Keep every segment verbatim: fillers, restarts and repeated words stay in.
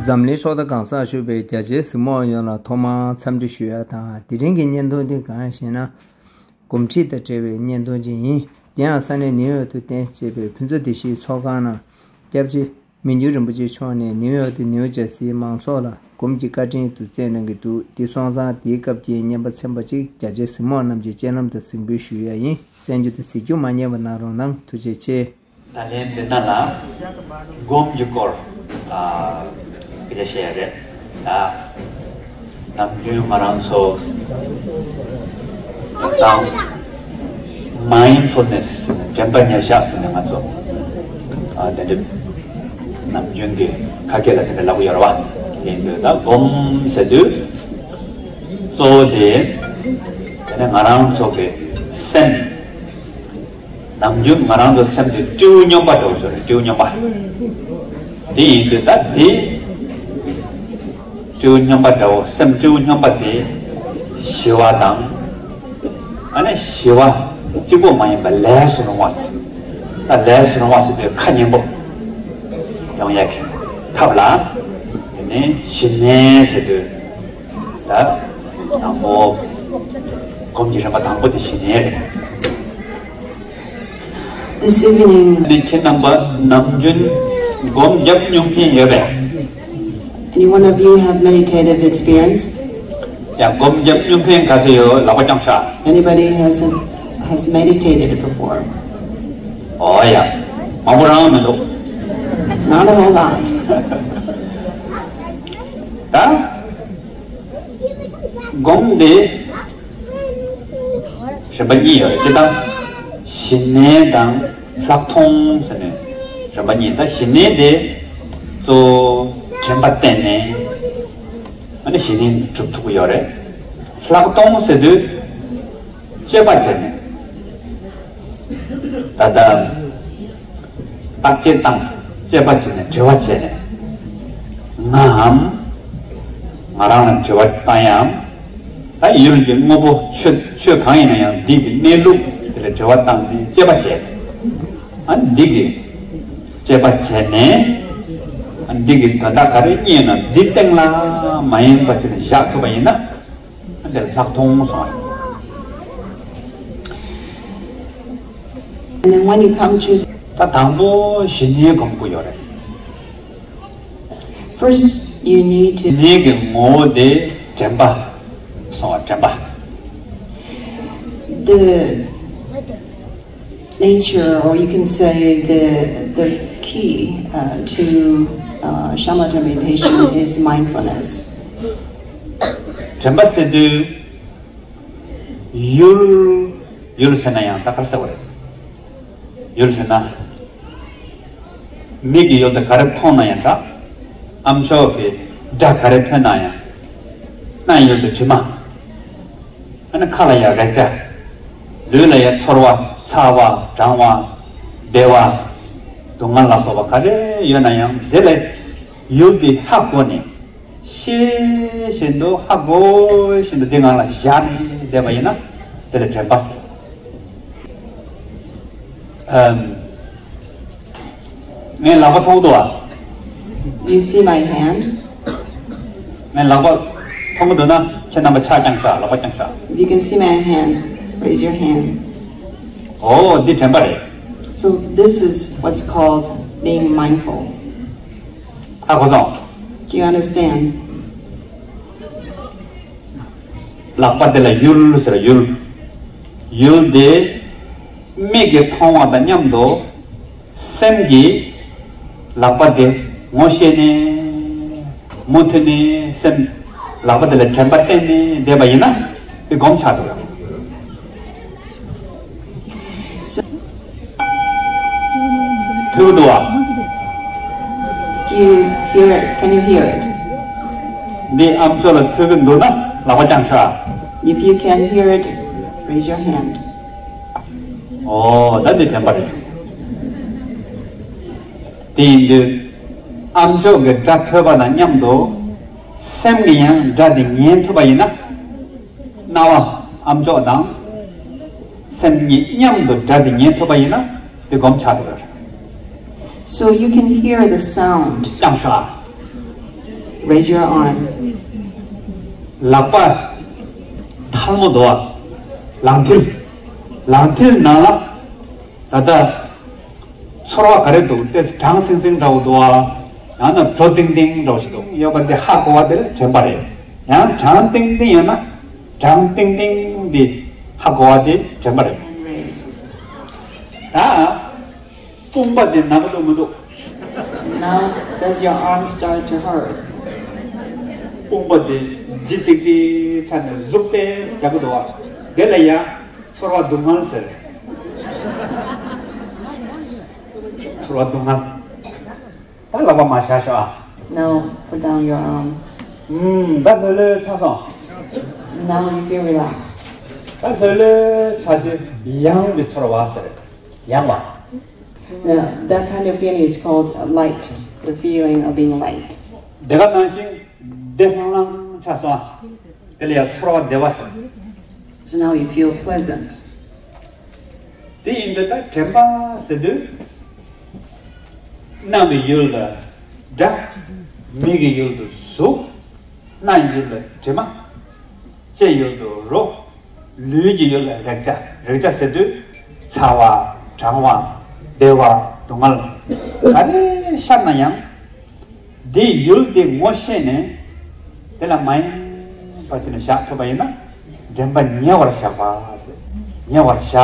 འཛམ་གླིང་ཕྱོགས་མཐའ་གང་སར་བཞུགས་པའི་རྒྱ་ཆེའི་གཟིགས་མོ་བ་ཡོངས་ལ་ཐོག་མར་འཚམས་འདྲི་ཞུ་ཡ་དང་། དེ་རིང་གི་བརྙན་ཐུང་འདི་གང་ཡིན་ཞེ་ན། སྒོམ་ཁྲིད་དང་འབྲེལ་བའི་བརྙན་ཐུང་ཅིག་ཡིན། དེ་ཡང་ས་གནས་ནིའུ་ཡོག་ཏུ་རྟེན་གཞི་བྱས་པའི་ཕུན་ཚོགས་བདེ་སྐྱིད་ཚོགས་ཁང་ནང་། སྐྱབས་རྗེ་མི་འགྱུར་རིན་པོ་ཆེ་མཆོག་ནས་ནིའུ་ཡོག་དང་ནིའུ་ཇར་སིའི་མང་ཚོགས་ལ་སྒོམ་གྱི་བཀའ་དྲིན་དུ་སྩལ་གནང་གི་འདུག་དེ་སོང་ཙང་དེའི་སྐབས་ཀྱི་བརྙན་པར་ཚན་པ་ཅིག་རྒྱ་ཆེའི་གཟིགས་མོ་བ་རྣམས་ཀྱི་སྤྱན་ལམ་དུ་གཟིགས་འབུལ་ཞུ་ཡ་ཡིན། གསན་རྒྱུ་དང་གཟིགས་རྒྱུ་མ་བསྙེལ་བ་གནང་རོགས་གནང་། ཐུགས་རྗེ་ཆེ། ད་ལན་འདི་ན་ལ་སྒོམ་གྱི་སྐོར་ཨ་སྐད་ཆ་བཤད་ཡ་རེད། ད་ནམ་རྒྱུན་ང་རང་ཚོ་དང་མའིན་ཌ་ཕུལ་ནེ་སི་དྲན་པ་ཉེར་བཞག་ཟེར་ནས་ང་ཚོ་ཨ་དེ་འདྲ་ནམ་རྒྱུན་གྱི་ཁ་སྐད་ལ་དེ་འདྲ་ལབ་ཀྱི་ཡོད་རེད་བ། དེ་ཡིན་དུས་ད་སྒོམ་ཟེར་དུས་གཙོ་བོ་དེ་དེ་ནས་ང་རང་ཚོ་གི་སེམས། ནམ་རྒྱུན་ང་རང་ཚོ་སེམས་དེ་སྤྲེའུ་སྨྱོན་པ་འདྲ་བོ་ཞིག་རེད། སྤྲེའུ་སྨྱོན་པ། དེ་ཡིན་དུས་ད་དེ་སྤྲེའུ་སྨྱོན་པ་འདྲ་བོ། སེམས་སྤྲེའུ་སྨྱོན་པ་དེ་ཞི་བ་དང་། ཨ་ནི་ཞི་བ་གཅིག་པོ་མ་ཡིན་པ་ལས་སུ་རུང་བ་ཟེར། ད་ལས་སུ་རུང་བ་ཟེར་དུས་ཁ་སྙན་པོ་ཡོང་ཡ་གི་ཐབས་ལ། དེ་ནས་ཞི་གནས་ཟེར་དུས། ད་དང་པོ་སྒོམ་གྱི་རིམ་པ་དང་པོ་དེ་ཞི་གནས་རེད། This evening, ནི་ཁྱེད་རྣམ་པ་ནམ་རྒྱུན་སྒོམ་རྒྱབ་མྱོང་མཁན་ཡོད་པས། Any one of you have meditative experience? ཡང་སྒོམ་རྒྱབ་མྱོང་མཁན་ག་ཚོད་ཡོད། ལག་པ་བརྐྱངས་ཤག Anybody has, has meditated before? ཨོ་ཡ། མང་པོ་རང་མི་འདུག Not a whole lot. ད་སྒོམ་འདི་རིམ་པ་གཉིས་ཡོད་རེད། དེ་དང་ཞི་གནས་དང་ལྷག་མཐོང་ཟེར་ནས་རིམ་པ་གཉིས། ད་ཞི་གནས་དེ་གཙོ་བོ་དྲན་པ་བསྟེན་ནས་ཨ་ནི་ཞི་གནས་འགྲུབ་ཐུབ་ཀྱི་ཡོད་རེད། ལྷག་མཐོང་ཟེར་དུས་དཔྱད་པ་བྱས་ནས། ད་ལྟ་བརྟག་དཔྱད་བཏང་། དཔྱད་པ་བྱས་ནས་དྲི་བ་བྱས་ནས། ངའམ། ང་རང་ལ་དྲི་བ་བཏང་ཡའམ། ད་ཡུལ་གྱི་དངོས་པོ་ཆོས་ཆོས་གང་ཡིན་ན་ཡང་འདི་གི་གནས་ལུགས་དེ་ལ་དྲི་བ་བཏང་ནས་དཔྱད་པ་བྱས། ཨ་འདི་གི་དཔྱད་པ་བྱས་ནས། ཨ་འདི་གི་དོན་དག་ག་རེ་རྙེད་ན་འདི་སྟེང་ལ་མ་ཡེངས་པ་བྱས་ནས་བཞག་ཐུབ་པ་ཡིན་ན། དེ་ལ་ལྷག་མཐོང་སོང་བ། And then when you come to ད་དང་པོ་ཞི་གནས་སྒོམ་དགོས་ཡོད་རེད། First, you need to ཞི་གནས་ཀྱི་ངོ་བོ་དེ་དྲན་པ་སོང་བ། དྲན་པ། The nature, or you can say the, the key uh, to uh, shamatha meditation is mindfulness. དྲན་པ་ཟེར་དུས་ཡུལ། ཡུལ་ཟེར་ན་ཡང་ད་ག་རེ་ཟེར་བ་རེད། ཡུལ་ཟེར་ན། མིག་གི་ཡུལ་དུ་ག་རེ་མཐོང་ན་ཡང་འདྲ། ཨ་མཆོག་གི་སྒྲ་ག་རེ་ཐོས་ན་ཡང་། སྣའི་ཡུལ་དུ་དྲི་མ། ཨ་ནི་ཁ་ལ་ཡང་རེག་བྱ། ལུས་ལ་ཡང་ཚོར་བ། ཚ་བ། གྲང་བ། བདེ་བ། སྡུག་བསྔལ་ལ་སོགས་པ་ག་རེ་ཡོད་ན་ཡང་དེ་ལ་ཡུལ་དེ་ཧ་གོ་ནས། ཤེས་བཞིན་དུ་ཧ་གོ་བཞིན་དུ་དེ་ངང་ལ་བཞག་ནས་བསྡད་པ་ཡིན་ན་དེ་ལ་དྲན་པ་ཟེར། ཨམ། ངའི་ལག་པ་མཐོང་གི་འདུག་བ། You see my hand? ངའི་ལག་པ་མཐོང་གི་འདུག་ན་ཁྱེད་རྣམ་པ་ཕྱག་བརྐྱངས་ཤག་ལག་པ་བརྐྱངས་ཤག If you can see my hand, raise your hand. ཨོ། འདི་དྲན་པ་རེད། So this is what's called being mindful. ཧ་གོ་སོང་། Do you understand? ལག་པ་དེ་ལ་ཡུལ་ཟེར། ཡུལ། ཡུལ་དེ་མིག་གིས་མཐོང་བ་དང་མཉམ་དུ་སེམས་ཀྱིས་ལག་པ་དེ་ངོ་ཤེས་ནས། མུ་མཐུད་ནས་སེམས་ལག་པ་དེ་ལ་དྲན་པ་བསྟེན་ནས་བསྡད་པ་ཡིན་ན་དེ་སྒོམ་ཆགས་འགྲོ་ཡོང་། ཐོས་ཀྱི་འདུག་བ། Do you hear it? Can you hear it? འདི་ཨ་མཆོག་ལ་ཐོས་ཀྱི་འདུག་ན་ལག་པ་བརྐྱངས་ཤག If you can hear it, raise your hand. ཨོ། ད་འདི་དྲན་པ་རེད། དེ་ཡིན་དུས་ཨ་མཆོག་གི་སྒྲ་ཐོས་པ་དང་མཉམ་དུ་སེམས་ཀྱིས་ཡང་སྒྲ་དེ་ཉན་ཐུབ་པ་ཡིན་ན། རྣ་བ་ཨ་མཆོག་དང་སེམས་གཉིས་མཉམ་དུ་སྒྲ་དེ་ཉན་ཐུབ་པ་ཡིན་ན་དེ་སྒོམ་ཆགས་ཐུབ་ཡོད་རེད། So you can hear the sound. བརྐྱངས་ཤག Raise your arm. ལག་པ་ཐལ་མོ་འདུག་བ། ལག་མཐིལ། ལག་མཐིལ་ནང་ལ་ད་ལྟ་ཚོར་བ་ག་རེ་འདུག་དེ་གྲང་སིང་སིང་འདྲ་བོ་འདུག་བ། ཡང་ན་དྲོ་ཏིང་ཏིང་འདྲ་བོ་ཞིག་འདུག་ཡོད་པ་འདི་ཧ་གོ་བ་དེ་དྲན་པ་རེད། ཡང་གྲང་ཏིང་ཏིང་ཡོད་ན་གྲང་ཏིང་ཏིང་འདི་ཧ་གོ་བ་དེ་དྲན་པ་རེད། ད། དཔུང་པ་དེ་ན་གི་འདུག་མི་འདུག Now, does your arm start to hurt? དཔུང་པ་དེ་ལྗིད་ཏིག་ཏིག་ཆགས་ནས་ཟུག་པས་རྒྱག་གི་འདུག་བ། དེ་ལ་ཡ་ཚོར་བ་སྡུག་བསྔལ་ཟེར། ཚོར་བ་སྡུག་བསྔལ། ད་ལག་པ་མར་བཞག་ཤོག་ཨ། Now, put down your arm. ཨུམ། ད་ལྷོད་ལྷོད་ཆགས་སོང་། Now you feel relaxed. ད་ལྷོད་ལྷོད་ཆགས་དུས་ཡང་གི་ཚོར་བ་ཟེར། ཡང་བ། Now, that kind of feeling is called, uh, light, the feeling of being light. དེ་ག་ནང་བཞིན་བདེ་ལྷང་ལྷང་ཆགས་སོང་ཨ། དེ་ལ་ཡང་ཚོར་བ་བདེ་བ་ཟེར། So now you feel pleasant. དེ་ཡིན་དུས་ད་དྲན་པ་ཟེར་དུས། རྣ་བའི་ཡུལ་ལ་སྒྲ། མིག་གི་ཡུལ་དུ་གཟུགས། སྣ་ཡི་ཡུལ་ལ་དྲི་མ། ལྕེ་ཡི་ཡུལ་དུ་རོ། ལུས་ཀྱི་ཡུལ་ལ་རེག་བྱ། རེག་བྱ་ཟེར་དུས། ཚ་བ། གྲང་བ། བདེ་བ། སྡུག་བསྔལ། ག་རེ་ཤར་ན་ཡང་། དེའི་ཡུལ་དེ་ངོ་ཤེས་ནས། དེ་ལ་མ་ཡེངས་པ་བྱས་ནས་བཞག་ཐུབ་པ་ཡིན་ན། དྲན་པ་ཉེ་བར་བཞག་པ་ཟེར། ཉེ་བར་བཞག་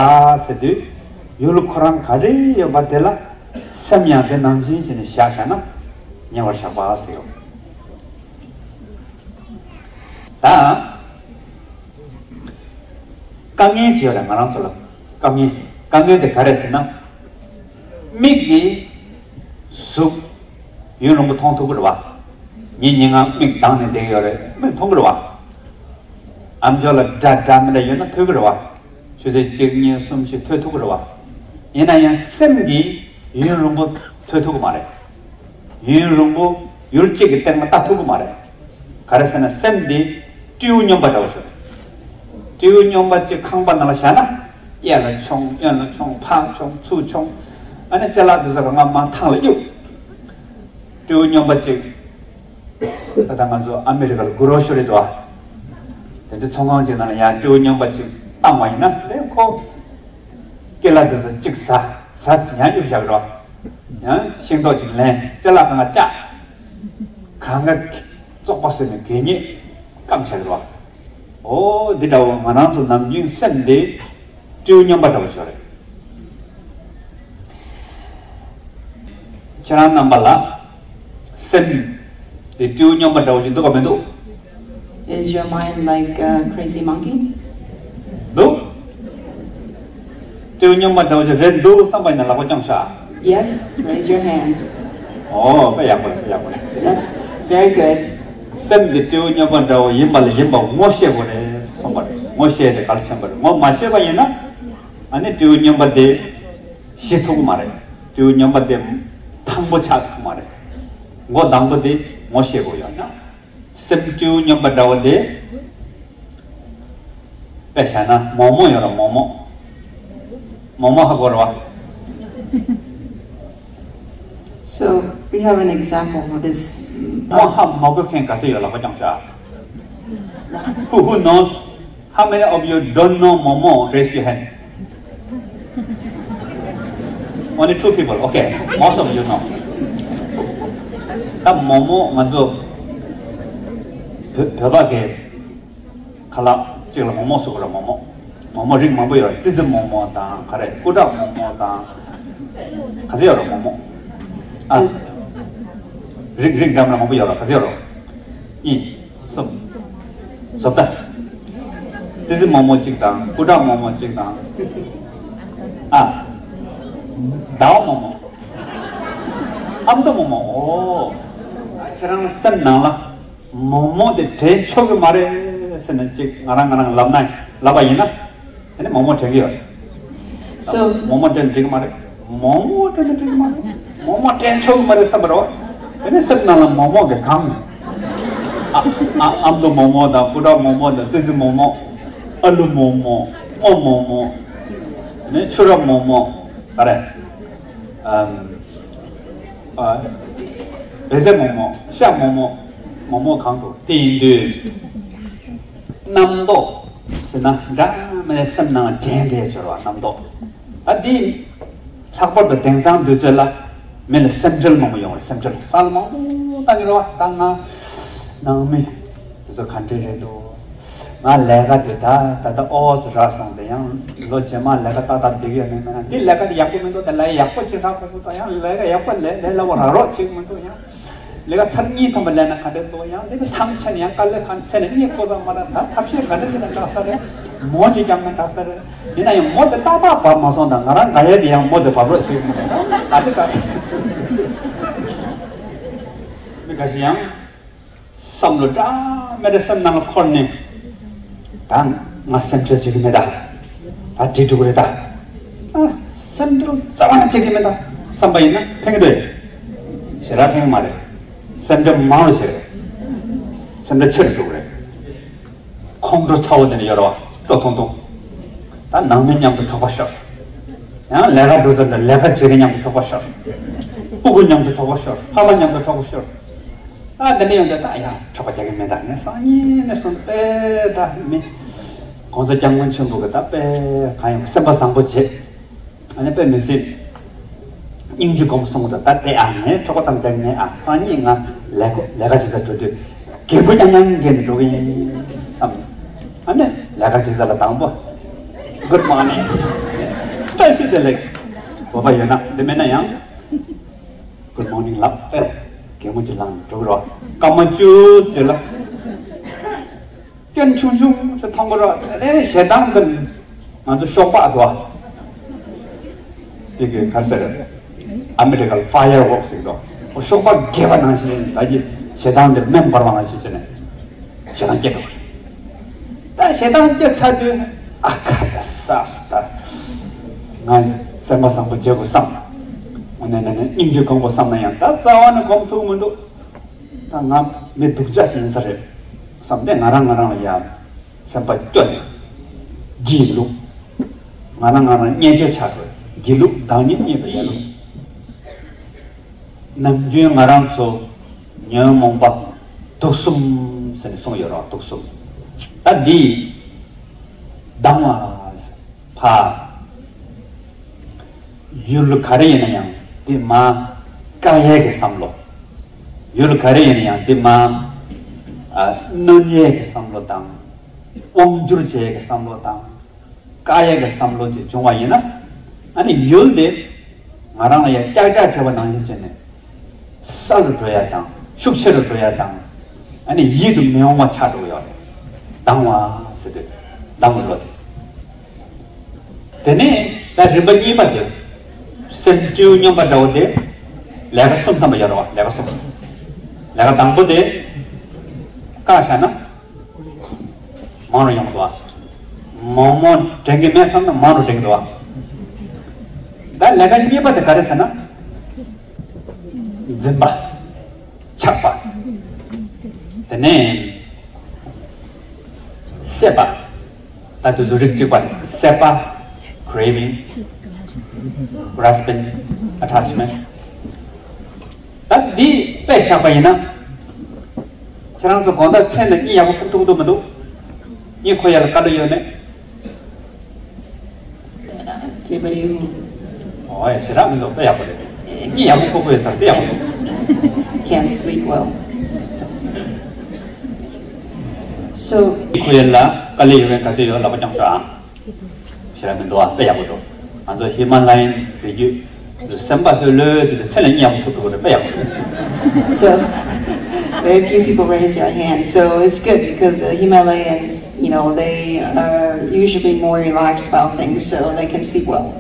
ཟེར་དུས། ཡུལ་ཁོ་རང་ག་རེ་ཡོད་པ་དེ་ལ། སེམས་ཡང་དེ་ནང་བཞིན་བྱས་ནས་བཞག་བཞག་ན། ཉེ་བར་བཞག་པ་ཟེར་ཡོད། ད། དཀའ་ངལ་ཅིག་ཡོད་རེད་ང་རང་ཚོ་ལ། དཀའ་ངལ། དཀའ་ངལ་དེ་ག་རེ་ཟེར་ན། མིག་གིས་གཟུགས་ཡུན་རིང་པོ་མཐོང་ཐུབ་ཀྱི་རེད་བ། ཉིན་ཉིན་ངང་མིག་གདངས་ནས་བསྡད་ཀྱི་ཡོད་རེད། མིག་མཐོང་གི་རེད་བ། ཨམ་ཅོག་ལ་སྒྲ་འདྲ་མི་འདྲ་ཡོད་ན་ཐོས་ཀྱི་རེད་བ། ཆུ་ཚོད་གཅིག་གཉིས་གསུམ་བཞི་ཐོས་ཐུབ་ཀྱི་རེད་བ། ཡིན་ན་ཡང་སེམས་ཀྱིས་ཡུན་རིང་པོ་ཐོས་ཐུབ་ཀྱི་མ་རེད། ཡུན་རིང་པོ་ཡུལ་གཅིག་གི་སྟེང་ལ་ལྟ་ཐུབ་ཀྱི་མ་རེད། ག་རེ་ཟེར་ན་སེམས་འདི་སྤྲེའུ་སྨྱོན་པ་འདྲ་བོ་ཞིག་རེད། སྤྲེའུ་སྨྱོན་པ་གཅིག་ཁང་པ་ནང་ལ་བཞག་ན། གཡས་ལ་མཆོང་། གཡོན་ལ་མཆོང་། ཕར་མཆོང་། ཚུར་མཆོང་། ཨ་ནི་ཅ་ལག་དེ་ཚོ་རང་ང་མར་ཐང་ལ་གཡུག་སྤྲེའུ་སྨྱོན་པ་གཅིག་ད་ལྟ་ང་ཚོ་ཨ་མི་རི་ཀ་ལ་གུ་རོ་ཤོ་རི་འདུག་ཨ། དེ་འདྲ་ཚོང་ཁང་ཅིག་ནང་ལ་ཡང་སྤྲེའུ་སྨྱོན་པ་གཅིག་བཏང་བ་ཡིན་ན། དེ་ཁོ་སྐེ་ལ་དེ་ཚོ་གཅིག་ཟ། ཟ་ཡང་གཡུག་བཞག་གི་རེད་བ། ཡང་ཤིང་ཏོག་ཅིག་ལེན། ཅ་ལག་གང་ག་བཅག་གང་ག་བཙོག་པ་བཟོས་ནས་གད་སྙིགས་སྐམ་བཞག་གི་རེད་བ། ཨོ་འདི་འདྲ་བོ་ང་རང་ཚོ་ནམ་རྒྱུན་སེམས་འདི་སྤྲེའུ་སྨྱོན་པ་འདྲ་བོ་ཞིག་རེད། ཁྱེད་རང་རྣམ་པ་ལ་སེམས་དེ་སྤྲེའུ་སྨྱོན་པ་འདྲ་བོ་ཞིག་འདུག་ག་མི་འདུག Is your mind like a crazy monkey? འདུག་སྤྲེའུ་སྨྱོན་པ་འདྲ་བོ་ཞིག་རེད་འདུག་བསམ་པ་ཡིན་ན་ལག་པ་བརྐྱངས་ཤག Yes, raise your hand. ཨོ་དཔེ་ཡག་པོ་རེད། དཔེ་ཡག་པོ་རེད། That's very good. སེམས་དེ་སྤྲེའུ་སྨྱོན་པ་འདྲ་བོ་ཡིན་པ་ལ་ཡིན་པ་ངོ་ཤེས་དགོས་རེད་གསུངས་པ་རེད། ངོ་ཤེས་དེ་ག་ལ་ཕྱིན་པ་རེད། ངོ་མ་ཤེས་པ་ཡིན་ན། ཨ་ནི་སྤྲེའུ་སྨྱོན་པ་དེ་ཤི་ཐུབ་ཀྱི་མ་རེད། སྤྲེའུ་སྨྱོན་པ་དེ་ཐང་པོ་ཆགས་ཐུབ་ཀྱི་མ་རེད། མགོ་དང་པོ་དེ་ངོ་ཤེས་དགོས་ཡོད་ན། སེམས་སྤྲེའུ་སྨྱོན་པ་འདྲ་བོ་དེ། དཔེ་བཞག་ན་མོག་མོག་ཡོད་ར། མོག་མོག་མོག་མོག་ཧ་གོ་ར་བ། So we have an example of this. མོག་ཧ་མ་གོ་མཁན་ག་ཚོད་ཡོད་ལག་པ་བརྐྱངས་ཤག Who, who knows? How many of you don't know མོག་མོག? Raise your hand. Only two people. Okay. Most of you know. ད་མོག་མོག་ང་ཚོ་བོད་བོད་པ་གི་ཁ་ལག་གཅིག་ལ་མོག་མོག་ཟེར་གི་རེད། མོག་མོག་མོག་མོག་རིགས་མང་པོ་ཡོད་རེད། ཙི་ཙི་མོག་མོག་དང་ག་རེ། སྐུ་དྲག་མོག་མོག་དང་ག་ཚོད་ཡོད་རེད། མོག་མོག་ཨ། རིགས་རིགས་འདྲ་མིན་མང་པོ་ཡོད་རེད། ག་ཚོད་ཡོད་རེད། གཉིས། གསུམ། བཟོ་ལྟ། ཙི་ཙི་མོག་མོག་གཅིག་དང་། སྐུ་དྲག་མོག་མོག་གཅིག་དང་། ཨ། ཟླ་བ་མོག་མོག་ཨ་མདོ་མོག་མོག་ཨོ། ཁྱེད་རང་སེམས་ནང་ལ་མོག་མོག་དེ་དྲན་ཆོག་གི་མ་རེད་ཟེར་ནས་གཅིག་ང་རང་ང་རང་ལབ་ན། ལབ་པ་ཡིན་ན། དེ་ནི་མོག་མོག་དྲན་གྱི་ཡོད་རེད། So མོག་མོག་དྲན་འགྲིག་གི་མ་རེད། མོག་མོག་དྲན་འགྲིག་གི་མ་རེད། མོག་མོག་དྲན་ཆོག་གི་མ་རེད་བསམ་པ་རེད་བ། དེ་ནི་སེམས་ནང་ལ་མོག་མོག་གི་གང་། ཨ་ཨ་ཨ་མདོ་མོག་མོག་དང་། སྐུ་དྲག་མོག་མོག་དང་། ཙི་ཙི་མོག་མོག་ཨ་ལུ་མོག་མོག་སྔོ་མོག་མོག་དེ་ནི་ཆུ་ར་མོག་མོག་ག་རེ། ཨམ། ཨ། བལ་ཟས་མོག་མོག་ཤ་མོག་མོག་མོག་མོག་གང་འདུག་དེ་ཡིན་དུས། རྣམ་རྟོག་ཟེར་ན་འདྲ་མི་ནས་སེམས་ནང་དྲན་བསྡད་ཡོད་རེད་བ། རྣམ་རྟོག་ད་འདི་ལྷག་པར་དུ་དེང་སང་དུས་ཚོད་ལ་མི་ལ་སེམས་ཁྲལ་མང་པོ་ཡོང་རེད། སེམས་ཁྲལ་གསར་མང་པོ་བཏང་ཡོད་རེད་བ། ད་ང་ནང་མི་དེ་ཚོ་ག་འདྲ་རེད་འདུག་ང་ལས་ཀ་དེ་ད་ད་ད་ཨོ་སི་རག་སོང་། དེ་ཡང་ལོ་རྗེས་མ་ལས་ཀ་ཏག་ཏག་བསྡད་ཀྱི་ཡོད་མེད་མེད་ན། འདི་ལས་ཀ་དེ་ཡག་པོ་མི་འདུག་དེ་ལས་ཡག་པོ་ཅིག་རག་དགོས་ཀྱི་འདུག་ཡང་ལས་ཀ་ཡག་པོ་ལས་ལས་སླ་པོ་རག་རོགས་བྱེད་ཀྱི་མི་འདུག་ཡང་ལས་ཀ་ཚར་གཉིས་ཐམ་པ་ལས་ན་ག་འདྲ་འདུག་ཡང་འདི་ནི་ཐང་ཆད་ནས་ཡང་དཀའ་ལས་ཁག་ཚད་ནས་གཉིད་ཁུག་ཙམ་མ་རག་ད་ཐབས་ཤེས་ག་འདྲ་བྱས་ན་དྲག་ས་རེད། མོ་ཅིག་བརྒྱབ་ན་དྲག་ས་རེད། ཡིན་ན་ཡང་མོ་དེ་ཏག་ཏག་བབས་མ་སོང་། ད་ང་རང་དགའ་ཡས་དེ་ཡང་མོ་དེ་བབས་རོགས་བྱེད་ཀྱི་མི་འདུག་ད་དེ་དཀའ་ས་མི་འགའ་ཞིག་ཡང་བསམ་བློ་འདྲ་མི་འདྲ་སེམས་ནང་ལ་འཁོར་ནས། ད་ང་སེམས་ཁྲལ་བྱེད་ཀྱི་མེད་ད། ད་འགྲིག་འགྲོ་གི་རེད་ད། ཨ། སེམས་ཁྲལ་རྩ་བ་ནས་བྱེད་ཀྱི་མེད་ད་བསམ་པ་ཡིན་ན་ཕན་གྱི་འདུག་ཞེ་དྲག་ཕན་གྱི་མ་རེད། སེམས་ཁྲལ་མང་རུ་བྱེད་རེད། སེམས་ཁྲལ་ཆེ་རུ་འགྲོ་གི་རེད། ཁོང་ཁྲོ་ཚ་བོ་དེ་འདྲ་ཡོད་རེད་བ། སྤྲོ་ཐུང་ཐུང་། ད་ནང་མི་མཉམ་དུ་འཁྲུག་པ་ཤོར། ཡང་ལས་ཀ་འགྲོ་ཚར་ནས་ལས་ཀ་བྱེད་མཁན་མཉམ་དུ་འཁྲུག་པ་ཤོར། སྤུ་གུ་མཉམ་དུ་འཁྲུག་པ་ཤོར། ཕ་མ་མཉམ་དུ་འཁྲུག་པ་ཤོར། ཨ། འདི་འདྲ་ཡོང་དུས་ད་ཡང་འཁྲུག་པ་རྒྱག་གི་མེད། ད་ངས་སང་ཉིན་ནས་བཟུང་སྟེ་ད་མི་༸གོང་ས་༸སྐྱབས་མགོན་ཆེན་པོ་གི་ད་དཔེ་གང་ཡིན་སེམས་པ་བཟང་པོ་བྱེད། ཨ་ནི་དཔེ་མི་སྲིད། སྙིང་རྗེ་སྒོམ་གསུང་གི་འདུག་ད་དེ་ཨ་ནི་འཁྲུག་པ་ཙམ་རྒྱག་ནས། ཨ། སང་ཉིན་ང་ལས་ཀ་ལས་ཀ་བྱེད་ས་འགྲོ་དུས་རྒན་པོ་རྐྱང་རྐྱང་བསྡད་ནས་འགྲོ་གི་ཡིན་བསམ། ཨ་ནི་ལས་ཀ་བྱེད་ས་ལ་དང་པོ། Good morning། བཀྲ་ཤིས་བདེ་ལེགས། བོད་པ་ཡོད་ན། འདི་མེད་ན་ཡང་Good morning་ལབ་པས་རྒན་མོ་ཅིག་ལངས་ནས་འགྲོ་གི་རེད། སྐར་མ་བཅུ་དེ་ལ། སྐྱོན་ཆུང་ཆུང་ཞིག་མཐོང་གི་རེད། དེ་ནས་ཞེ་སྡང་གིས་ང་ཚོ་ཤོག་སྦག་འདུག་ཨ། དེ་གི་ག་རེ་ཟེར། ཨ་མི་རི་ཀར་ཕ་ཡར་ཝོག་ཟེར་གི་འདུག་ཤོག་སྦག་རྒྱས་པ་ནང་བཞིན་ད་ཀྱི་ཞེ་སྡང་དེ་མེ་འབར་བ་ནང་བཞིན་བྱས་ནས་ཞེ་སྡང་སྐྱེ་འགྲོ་གི་རེད། ད་ཞེ་སྡང་སྐྱེ་ཚར་དུས་ཨ་ཁ་ད་ས་ད་ང་སེམས་པ་བཟང་པོ་བྱེད་དགོས་བསམ། འོ་ན་ན་ན་སྙིང་རྗེ་སྒོམ་དགོས་བསམ་ན་ཡང་ད་རྩ་བ་ནས་སྒོམ་ཐུབ་མི་འདུག་ད་ང་མི་སྡུག་ཅག་ཞིག་ཡིན་ས་རེད་བསམ་སྟེ་ང་རང་ང་རང་ལ་ཡ་སེམས་པ་སྐྱོ་ནས་སྒྱིད་ལུག་ང་རང་ང་རང་བརྙས་བཅོས་བྱ་དགོས། སྒྱིད་ལུག་བདག་ཉིད་བརྙས་པའི་ལས་ལུགས། ནམ་རྒྱུན་ང་རང་ཚོ་ཉོན་མོངས་པ་དུག་གསུམ་ཟེར་ནས་གསུངས་ཡོད་རེད། དུག་གསུམ། ད་འདི་སྡང་བ་ཕ། ཡུལ་ག་རེ་ཡིན་ན་ཡང་དེ་མ་བཀག་ཡས་ཀྱི་བསམ་བློ། ཡུལ་ག་རེ་ཡིན་ན་ཡང་དེ་མ་ཨ་གནོན་ཡས་ཀྱི་བསམ་བློ་དང་། དབང་བསྒྱུར་བྱེད་ཡས་ཀྱི་བསམ་བློ་དང་། བཀག་ཡས་ཀྱི་བསམ་བློ་དེ་བྱུང་བ་ཡིན་ན། ཨ་ནི་ཡུལ་དེ་ང་རང་ལ་ཡང་ཀྱག་ཀྱག་བྱས་པ་ནང་བཞིན་བྱས་ནས་སྲ་རུ་འགྲོ་ཡ་དང་ཤུགས་ཆེ་རུ་འགྲོ་ཡ་དང་། ཨ་ནི་ཡིད་དུ་མི་འོང་བ་ཆགས་འགྲོ་གི་ཡོད་རེད། སྡང་བ་ཟེར་དུས་སྡང་བའི་བློ་དེ། དེ་ནས་ད་རིམ་པ་གཉིས་པ་དེ། སེམས་སྐྱོ་སྙོམས་པ་འདྲ་བོ་དེ། ལས་ཀ་གསུམ་ཐམ་པ་ཡོད་རེད་བ། ལས་ཀ་གསུམ། ལས་ཀ་དང་པོ་དེ་བཀག་བཞག་ན་མང་རུ་ཡོང་གི་འདུག་བ། མོག་མོག་དྲན་གྱི་མེད་བསམ་ན་མང་རུ་དྲན་གྱི་འདུག་བ། ད་ལས་ཀ་གཉིས་པ་དེ་ག་རེ་ཟེར་ན། འཛིན་པ། ཆགས་པ། དེ་ནས་སྲེད་པ། ད་དུ་ལུ་རིགས་གཅིག་པ་རེད། སྲེད་པ། craving། grasping། attachment། ད་འདི་དཔེ་བཞག་པ་ཡིན་ན། ཁྱེད་རང་ཚོ་དགོང་དག་མཚན་ལ་གཉིད་ཡག་པོ་ཁུག་ཐུབ་ཀྱི་འདུག་མི་འདུག་གཉིད་ཁུག་ཡག་ལ་དཀའ་ལས་ཡོད་མེད། Anybody who ཨོ་ཡ་ཞེ་དྲག་མི་འདུག་དཔེ་ཡག་པོ་རེད། གཉིད་ཡག་པོ་ཁུག་དགོས་ཡོད་ས་དཔེ་ཡག་པོ་འདུག can't sleep well. So གཉིད་ཁུག་ཡག་ལ་དཀའ་ལས་ཡོད་མཁན་ག་ཚོད་ཡོད་ལག་པ་བརྐྱངས་ཤོག་ཨ། ཞེ་དྲག་མི་འདུག་ཨ། དཔེ་ཡག་པོ་འདུག་ང་ཚོ་ཧི་མ་ལ་ཡན་རི་རྒྱུད་དུ་སེམས་པ་ལྷོད་ལྷོད་བྱས་ཏེ་མཚན་ལ་གཉིད་ཡག་པོ་ཁུག་ཐུབ་ཀྱི་རེད། དཔེ་ཡག་པོ་འདུག So, very few people raise their hand. So it's good because the Himalayans, you know, they are usually more relaxed about things, so they can sleep well.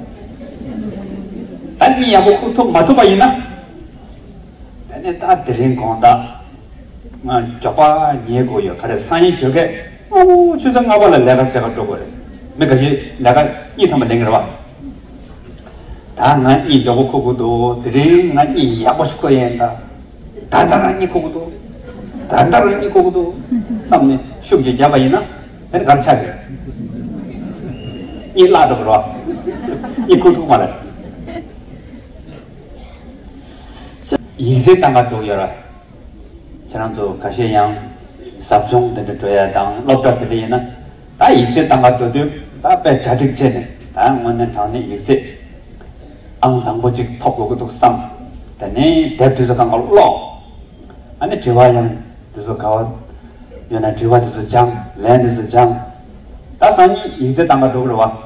ད་གཉིད་ཡག་པོ་ཁུག་ཐུབ་མ་ཐུབ་པ་ཡིན་ན། ད་ནི་ད་དེ་རིང་དགོང་དག་ང་མགྱོགས་པ་ཉལ་དགོས་ཡོད། ག་རེ་སང་ཉིན་ཞོགས་ཀས་སྔ་པོ་ཆུ་ཚོད་ལྔ་པ་ལ་ལས་ཀ་བྱེད་ག་འགྲོ་དགོས་རེད། མི་འགའ་ཤས་ལས་ཀ་གཉིད་ཐམ་པ་ལེན་གི་རེད་བ། ད་ང་གཉིད་མགྱོགས་པོ་ཁུག་གི་འདུག་དེ་རིང་ང་གཉིད་ཡག་པོ་ཞིག་ཁུག་ཡིན་ད། ད་ལྟ་རང་གཉིད་ཁུག་གི་འདུག་ད་ལྟ་རང་གཉིད་ཁུག་གི་འདུག་བསམ་ནས་ཤུགས་ཀྱིས་བརྒྱབ་པ་ཡིན་ན་དེ་ནི་ག་རེ་ཆགས་ཀྱི་རེད། གཉིད་བརླག་འགྲོ་གི་རེད་བ། གཉིད་ཁུག་ཐུབ་མ་རེད། ཡིག་ཚད་བཏང་ག་འགྲོ་གི་ཡོད་རེད། ཁྱེད་རང་ཚོ་ཁ་ཤས་ཡང་ཟབ་སྦྱོང་དེ་འདྲ་འགྲོ་ཡ་དང་སློབ་གྲྭ་དེ་འདྲ་ཡིན་ན། ད་ཡིག་ཚད་བཏང་ག་འགྲོ་དུས་ད་དཔེ་གྲ་སྒྲིག་བྱས་ནས། ད་དངོས་གནས་དྲང་གནས་ཡིག་ཚད་ཨང་དང་པོ་གཅིག་ཐོབ་དགོས་ཀྱི་འདུག་བསམ། དེ་ནས་དེབ་དེ་ཚོ་སྒང་ག་ཀློག་ཨ་ནི་དྲི་བ་ཡང་དེ་ཚོ་ག་བ་ཡོད་ན་དྲི་བ་དེ་ཚོ་སྦྱང་། ལན་དེ་ཚོ་སྦྱང་། ད་སང་ཉིན་ཡིག་ཚད་བཏང་ག་འགྲོ་གི་རེད་བ།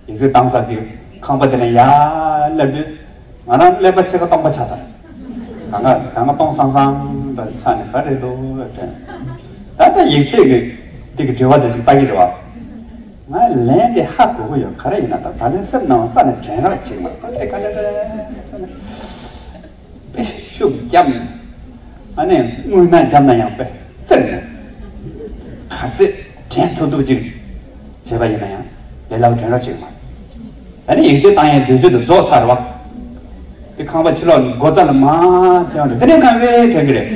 ཡིག་ཚད་བཏང་ས་ཞིག་ཁང་པ་དེ་ནས་ཡར་སླེབས་དུས་ང་རང་ཀླད་པ་ཕྱེད་ཀ་སྟོང་པ་ཆགས་ས་རེད། གང་ག་གང་ག་སྟོང་སང་སང་འདྲ་ཆགས་ནས་ག་རེ་འདུག་དྲན། ད་ལྟ་ཡིག་ཚད་ཀྱི་འདི་གི་དྲི་བ་དེ་ཞིག་ལྟ་གི་རེད་བ། ང་ལན་དེ་ཧ་གོ་གི་ཡོད། ག་རེ་ཡིན་ན། ད་ད་ལན་སེམས་ནང་རྩ་ནས་དྲན་རག་བྱེད་མ་ཐུབ། དེ་ག་འདྲ་རེད། དཔེ་ཤུགས་བརྒྱབ་ནས་ཨ་ནི་རྔུལ་ནག་བརྒྱབ་ན་ཡང་དཔེ་བཙིར་ནས་ག་ཚད་དྲན་ཐུབ་ཐུབ་ཅིག་བྱས་པ་ཡིན་ན་ཡང་ལས་སླ་པོ་དྲན་རོགས་བྱེད་མ། ཨ་ནི་ཡིག་ཚད་བཏང་ཡའི་དུས་ཚོད་དུ་རྫོགས་ཚར་བ། དེ་ཁང་པ་ཕྱི་ལོགས་སྒོ་རྩ་ལ་མར་ཐོན་རེད། དེ་ནས་ཁང་པའི་དྲན་གི་རེད།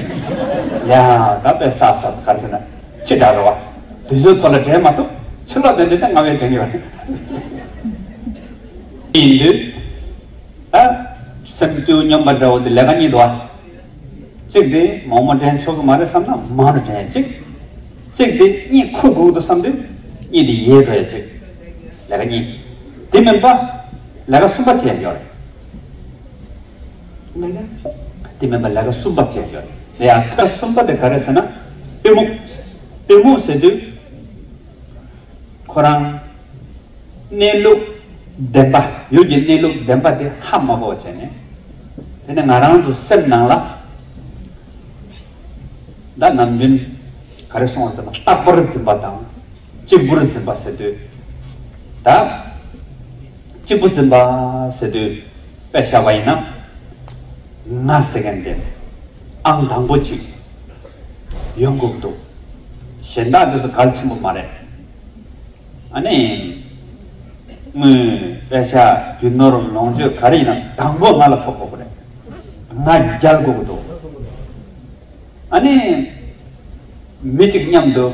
ཡ་ད་དཔེ་ས་ས་ག་རེ་ཟེར་ན་ཕྱི་དྲགས་རེད་བ། དུས་ཚོད་ཐོག་ལ་དྲན་མ་ཐུབ། ཕྱི་ལོགས་དེ་འདྲ་དེ་ང་བའི་དྲན་གི་རེད། ཡིན་དུས། ད་སེམས་རྒྱུད་སྙོམས་པ་འདྲ་བོ་དེ་ལས་ཀ་གཉིས་འདུག་ཨ། གཅིག་དེ་མང་མོ་དྲན་ཆོག་གི་མ་རེད་བསམ་ན་མང་རུ་དྲན་ཡ་གཅིག་གཅིག་དེ་གཉིད་ཁུག་དགོས་འདུག་བསམ་དུས་གཉིད་དེ་ཡལ་འགྲོ་ཡ་གཅིག་ལས་ཀ་གཉིས། དེ་མིན་པ་ལས་ཀ་གསུམ་པ་བྱེད་ཡ་ཡོད་རེད། དེ་མིན་པ་ལས་ཀ་གསུམ་པ་བྱེད་ཡ་ཡོད་རེད། ཡ་ལས་ཀ་གསུམ་པ་དེ་ག་རེ་ཟེར་ན། གཏི་མུག་གཏི་མུག་ཟེར་དུས། ཁོ་རང་གནས་ལུགས་བདེན་པ། ཡུལ་གྱི་གནས་ལུགས་བདེན་པ་དེ་ཧ་མ་གོ་བ་བྱས་ནས། དེ་ནས་ང་རང་ཚོ་སེམས་ནང་ལ་ད་ནམ་རྒྱུན་ག་རེ་གསུངས་པ་ཟེར་ན། རྟག་པར་འཛིན་པ་དང་གཅིག་པུར་འཛིན་པ་ཟེར་དུས། ད་གཅིག་པུ་འཛིན་པ་ཟེར་དུས་དཔེ་བཞག་པ་ཡིན་ན། ང་ཟེར་མཁན་དེ་ཨང་དང་པོ་གཅིག་ཡོང་དགོས་ཀྱི་འདུག་གཞན་དག་དེ་ཚོ་གལ་ཆེན་པོ་མ་རེད། ཨ་ནི། དངུལ་པད་ཤག་རྒྱུ་ནོར་ལོངས་སྤྱོད་ག་རེ་ཡིན་ན་དང་པོ་ང་ལ་ཐོབ་དགོས་ཀྱི་རེད། ང་རྒྱལ་དགོས་ཀྱི་འདུག་ཨ་ནི། མི་གཅིག་མཉམ་དུ་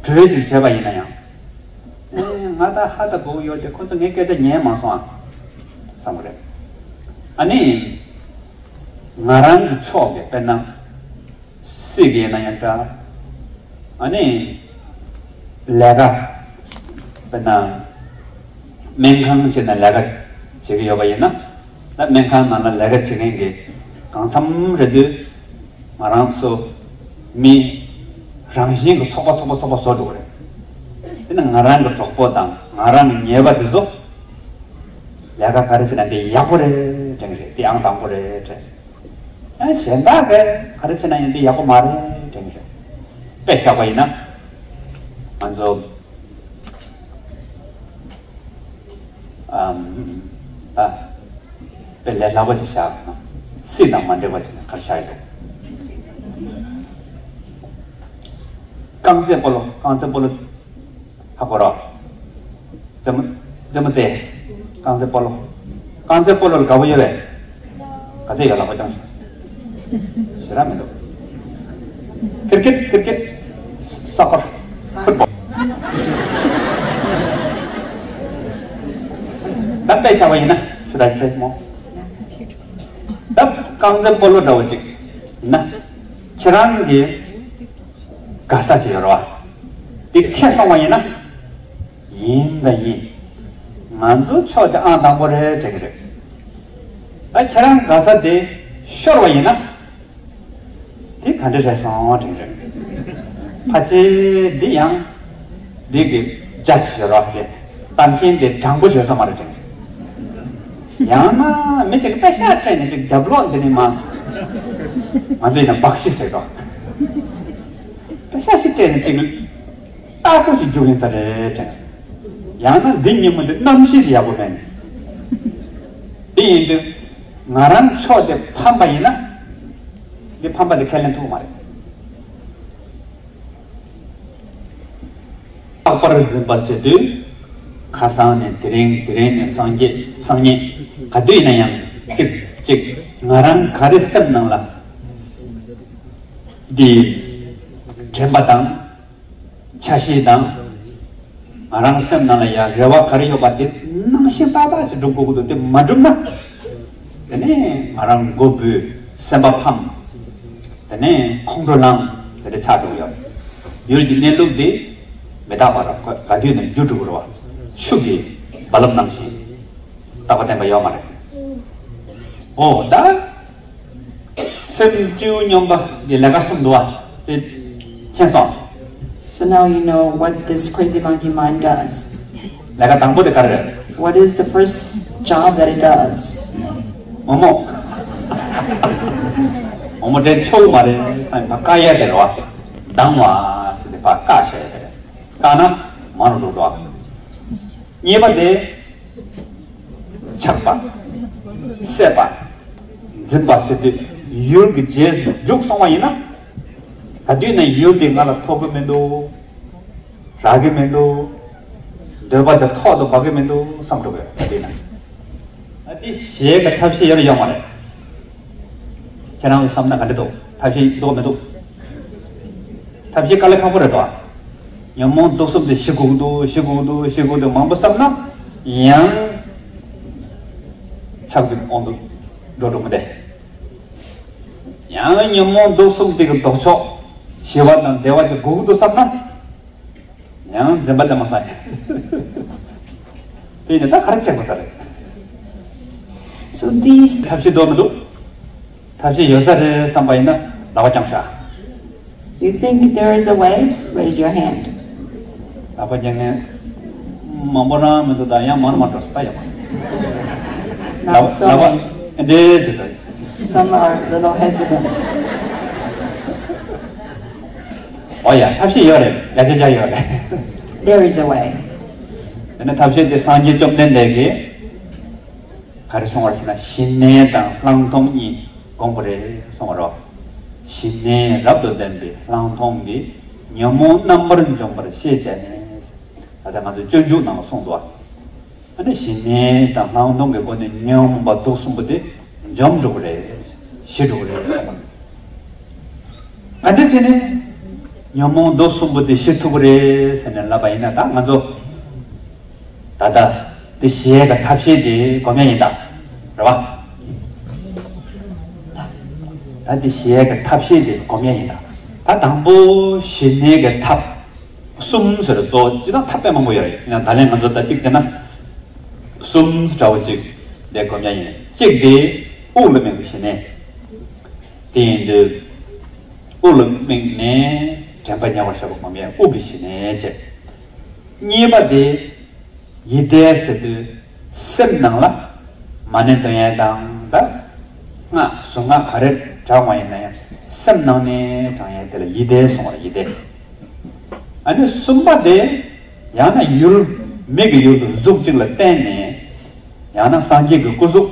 གྲོས་གཅིག་བྱས་པ་ཡིན་ན་ཡང་། ཨེ་ང་ད་ཧ་ད་གོ་གི་ཡོད་དེ། ཁོ་ཚོ་ངའི་སྐད་ཆ་ཉན་མ་སོང་ཨ་བསམ་གི་རེད། ཨ་ནི། ང་རང་གི་ཕྱོགས་ཀྱི་དཔེར་ན། སྲིད་ཀྱི་ཡིན་ན་ཡང་འདྲ། ཨ་ནི། ལས་ཀ་དཔེར་ན། སྨན་ཁང་བྱས་ན་ལས་ཀ་བྱེད་ཀྱི་ཡོད་པ་ཡིན་ན། ད་སྨན་ཁང་ནང་ལ་ལས་ཀ་བྱེད་མཁན་གྱི་གང་འཚམ་རེད་དུས། ང་རང་ཚོ་མི་རང་བཞིན་གྱི་ཚོགས་པ་ཚོགས་པ་ཚོགས་པ་བཟོ་འགྲོ་གི་རེད། དེ་ནི་ང་རང་གི་གྲོགས་པོ་དང་ང་རང་གི་ཉེ་པ་དེ་ཚོ་ལས་ཀ་ག་རེ་བྱས་ན་དེ་ཡག་པོ་རེད་དྲན་གི་རེད། དེ་ཨང་དང་པོ་རེད་དྲན། ཨ་གཞན་དག་གིས་ག་རེ་བྱས་ན་ཡང་འདི་ཡག་པོ་མ་རེད་དྲན་གྱི་རེད། དཔེ་བཞག་པ་ཡིན་ན། ང་ཚོ་ཨམ་ད་དཔེ་ལས་སླ་པོ་ཅིག་བཞག་ན། སྲིད་དང་མ་འབྲེལ་བ་ཅིག་ན་ག་རེ་བཞག་ཡོད་འདུག་རྐང་རྩེད་སྤོ་ལོ། རྐང་རྩེད་སྤོ་ལོ། ཧ་གོ་རོགས། རྩེད་མོ་རྩེད་མོ་རྩེ། རྐང་རྩེད་སྤོ་ལོ། རྐང་རྩེད་སྤོ་ལོ་ལ་དགའ་པོ་ཡོད་པས། ག་ཚད་ཡོད་ལག་པ་བརྐྱངས་ཤིག་ཞེ་དྲག་མི་འདུག་ཀིར་ཀེད། ཀིར་ཀེད། སོ་ཀར། ཕུཊ་བོལ། ད་དཔེ་བཞག་པ་ཡིན་ན་ཤུ་ད་སེ་མོ། ད་རྐང་རྩེད་སྤོ་ལོ་འདྲ་བོ་ཅིག་ཡིན་ན། ཁྱེད་རང་གི་དགའ་ས་ཅིག་ཡོད་རེད་བ། དེ་ཁེ་སོང་བ་ཡིན་ན། ཡིན་ད་ཡིན། ང་ཚོ་ཕྱོགས་དེ་ཨང་དང་པོ་རེད་དྲན་གི་རེད། ད་ཁྱེད་རང་དགའ་ས་དེ་ཤོར་བ་ཡིན་ན། དེ་ག་འདྲ་རེད་སོང་དྲན་གི་རེད། ཕལ་ཆེར་འདི་ཡང་འདི་གི་ཇ་ཇི་ཞོར་བ་དེ་ལྟ་མཁན་དེ་དྲང་པོ་ཞོར་ས་མ་རེད་དྲན་གི་རེད། ཡང་ན་མི་གཅིག་གིས་པད་ཤག་སྤྲད་ནས་ཅིག་རྒྱབ་ལོག་འདི་ནས་མ། ང་ཚོ་ཡིན་ན་སྦག་ཤི་ཟེར་དོ། པད་ཤག་ཞིག་སྤྲད་ནས་ཅིག་ལྟ་སྐོར་ཞིག་རྒྱུག་ཡིན་ས་རེད་དྲན། ཡང་ན་འདི་ཉིན་མོ་འདི་གནམ་གཤིས་ཞིག་ཡག་པོ་མེད་ནས། འདི་ཡིན་དུས་ང་རང་ཕྱོགས་དེ་ཕམ་པ་ཡིན་ན། འདི་ཕམ་པ་དེ་ཁས་ལེན་ཐུབ་མ་རེད། རྟག་པར་འཛིན་པ་ཟེར་དུས། ཁ་སང་ནས་དེ་རིང་། དེ་རིང་ནས་སང་རྒྱས། སང་ཉིན། ག་དུས་ཡིན་ན་ཡང་གཅིག་གཅིག་ང་རང་ག་རེ་སེམས་ནང་ལ་འདི་དྲན་པ་དང་། འཆར་གཞི་དང་། ང་རང་སེམས་ནང་ལ་ཡང་རེ་བ་ག་རེ་ཡོད་པ་དེ་ནང་བཞིན་ཏག་ཏག་ཅིག་སྒྲུབ་དགོས་ཀྱི་འདུག་དེ་མ་སྒྲུབ་ན། དེ་ནས་ང་རང་མགོ་འབུས། སེམས་པ་ཕམ། དེ་ དེ་ནས་ཁོང་ཁྲོ་ལངས། དེ་འདྲ་ཆགས་འགྲོ་གི་ཡོད། ཡུལ་གྱི་གནས་ལུགས་དེ་མི་རྟག་པ་རེད། ག་དུས་ནས་འགྱུར་འགྲོ་གི་རེད་བ། ཆུ་གི་རྦ་རླབས་ནང་བཞིན། རྟག་པ་བརྟན་པ་ཡོད་མ་རེད། འོ་ད། སེམས་སྤྲེའུ་སྨྱོན་པ་གི་ལས་ཀ་གསུམ་འདུག་བ། དེ་མཁྱེན་སོང་། So now you know what this crazy monkey mind does. ལས་ཀ་དང་པོ་དེ་ག་རེ་རེད། What is the first job that it does? མོག་མོག་མོག་མོག་དྲན་ཆོག་མ་རེད། ས་ཡིན་པ་བཀག་ཡས་དེ་རེད་བ། སྡང་བ་ཟེར་ཏེ་ཕར་བཀག་བྱས་ཡས་དེ་རེད། བཀག་ན་མ་རུ་འགྲོ་འགྲོ་བ། གཉིས་པ་དེ། ཆགས་པ། སྲེད་པ། འཛིན་པ་ཟེར་དུས་ཡུལ་གྱི་རྗེས་སུ་འཇུག་སོང་བ་ཡིན་ན། ག་དུས་ནས་ཡུལ་དེ་ང་ལ་ཐོབ་ཀྱི་མི་འདུག་རག་གི་མི་འདུག་འདོད་པ་དེ་ཐོག་ཏུ་བབས་ཀྱི་མི་འདུག་བསམ་འགྲོ་གི་ཡོད། ག་དུས་ན། ཨ་དེ་གཞལ་གྱི་ཐབས་ཤེས་ཡོད་ཡོད་མ་རེད། ཁྱེད་རང་ལ་བསམ་ན་ག་འདྲ་འདུག་ཐབས་ཤེས་འདུག་མི་འདུག་ཐབས་ཤེས་དཀའ་ལས་ཁག་པོ་རེད་དོ། ཉོན་མོངས་དུག་གསུམ་དེ་ཞི་དགོས་འདུག་ཞི་དགོས་འདུག་ཞི་དགོས་འདུག་མང་པོ་བསམ་ན་ཡང་ཆགས་པའི་དབང་དུ་འགྲོ་འགྲོ་མི་བདེ། ཡང་ཉོན་མོངས་དུག་གསུམ་དེ་གི་ལྡོག་ཕྱོགས་ཞི་བ་དང་བདེ་བ་དེ་དགོས་འདུག་བསམ་ན། ཡང་འཛིན་པ་ལྟད་མོ་ས་ཡིན། དེ་ནི་ད་ག་རེ་བྱེད་དགོས་ས་རེད། So these ཐབས་ཤེས་འདུག་མི་འདུག་ཐབས་ཤེས་ཡོད་ས་རེད་བསམ་པ་ཡིན་ན་ལག་པ་བརྐྱངས་ཤག You think there is a way? Raise your hand. ལག་པ་བརྐྱངས་མཁན་མང་པོ་རང་མི་འདུག་ད་ཡང་མང་མང་འགྲོ་ས་ད་ཡོད་མ། Not so ལག་པ་many. འདྲེ་ཟེར་ད། Some are a little hesitant. ཨོ་ཡ། ཐབས་ཤེས་ཡོད་རེད། བརྒྱ་ཆ་བརྒྱ་ཡོད་རེད། There is a way. དེ་ནས་ཐབས་ཤེས་དེ་སངས་རྒྱས་བཅོམ་ལྡན་འདས་ཀྱིས་ག་རེ་གསུངས་པ་རེད་ཟེར་ན། ཞི་གནས་དང་ལྷག་མཐོང་གཉིས་སྒོམ་དགོས་རེད་གསུངས་པ་རེད། ཞི་གནས་རབ་ཏུ་ལྡན་པའི་ལྷག་མཐོང་གིས་ཉོན་མོངས་རྣམ་པར་འཇོམས་པར་ཤེས་བྱས་ནས། ད་ལྟ་ང་ཚོ་སྤྱོད་འཇུག་ནང་ལ་གསུངས་འདུག་ཨ་ནི་ཞི་གནས་དང་ལྷག་མཐོང་གི་སྒོ་ནས་ཉོན་མོངས་པ་དུག་གསུམ་པོ་དེ་འཇོམས་འགྲོ་གི་རེད། ཞི་འགྲོ་གི་རེད། ག་འདྲ་བྱས་ནས་ཉོན་མོངས་དུག་གསུམ་པོ་དེ་ཞི་ཐུབ་ཀྱི་རེད་ཟེར་ནས་ལབ་པ་ཡིན་ན། ད་ང་ཚོ་ད་ལྟ་དེ་ཞི་ཡས་ཀྱི་ཐབས་ཤེས་དེ་སྒོམ་ཡས་ཡིན་ད། རེད་བ། ད་དེ་ཞི་ཡས་ཀྱི་ཐབས་ཤེས་དེ་སྒོམ་ཡས་ཡིན་ད། ད་དང་པོ་ཞི་གནས་ཀྱི་ཐབས་གསུམ་ཟེར་དོ། ཅི་ད་ཐབས་དཔེ་མང་པོ་ཡོད་རེད། ཡིན་ན་ད་ལན་ང་ཚོ་ད་གཅིག་བྱས་ན་གསུམ་འདྲ་བོ་གཅིག་དེ་སྒོམ་ཡས་ཡིན། གཅིག་དེ་དབུགས་ལ་དམིགས་པའི་ཞི་གནས། དེ་ཡིན་དུས་དབུགས་ལ་དམིགས་ནས་དྲན་པ་ཉེ་བར་བཞག་པ་སྒོམ་ཡས། དབུགས་ཀྱི་ཞི་གནས་བྱས། གཉིས་པ་དེ་ཡིད་བདེ་ཟེར་དུས་སེམས་ནང་ལ་མ་ཎི་འདོན་ཡས་དང་། ད་སྔགས་གཟུངས་སྔགས་ག་རེ་བགྲང་བ་ཡིན་ན་ཡང་སེམས་ནང་ནས་བགྲང་ཡས་དེ་ལ་ཡིད་བདེ་གསུངས་པ་རེད། ཡིད་བདེ། ཨ་ནི་གསུམ་པ་དེ་ཡང་ན་ཡུལ་མིག་གི་ཡུལ་དུ་གཟུགས་གཅིག་ལ་བརྟེན་ནས། ཡང་ན་སངས་རྒྱས་ཀྱི་སྐུ་གཟུགས།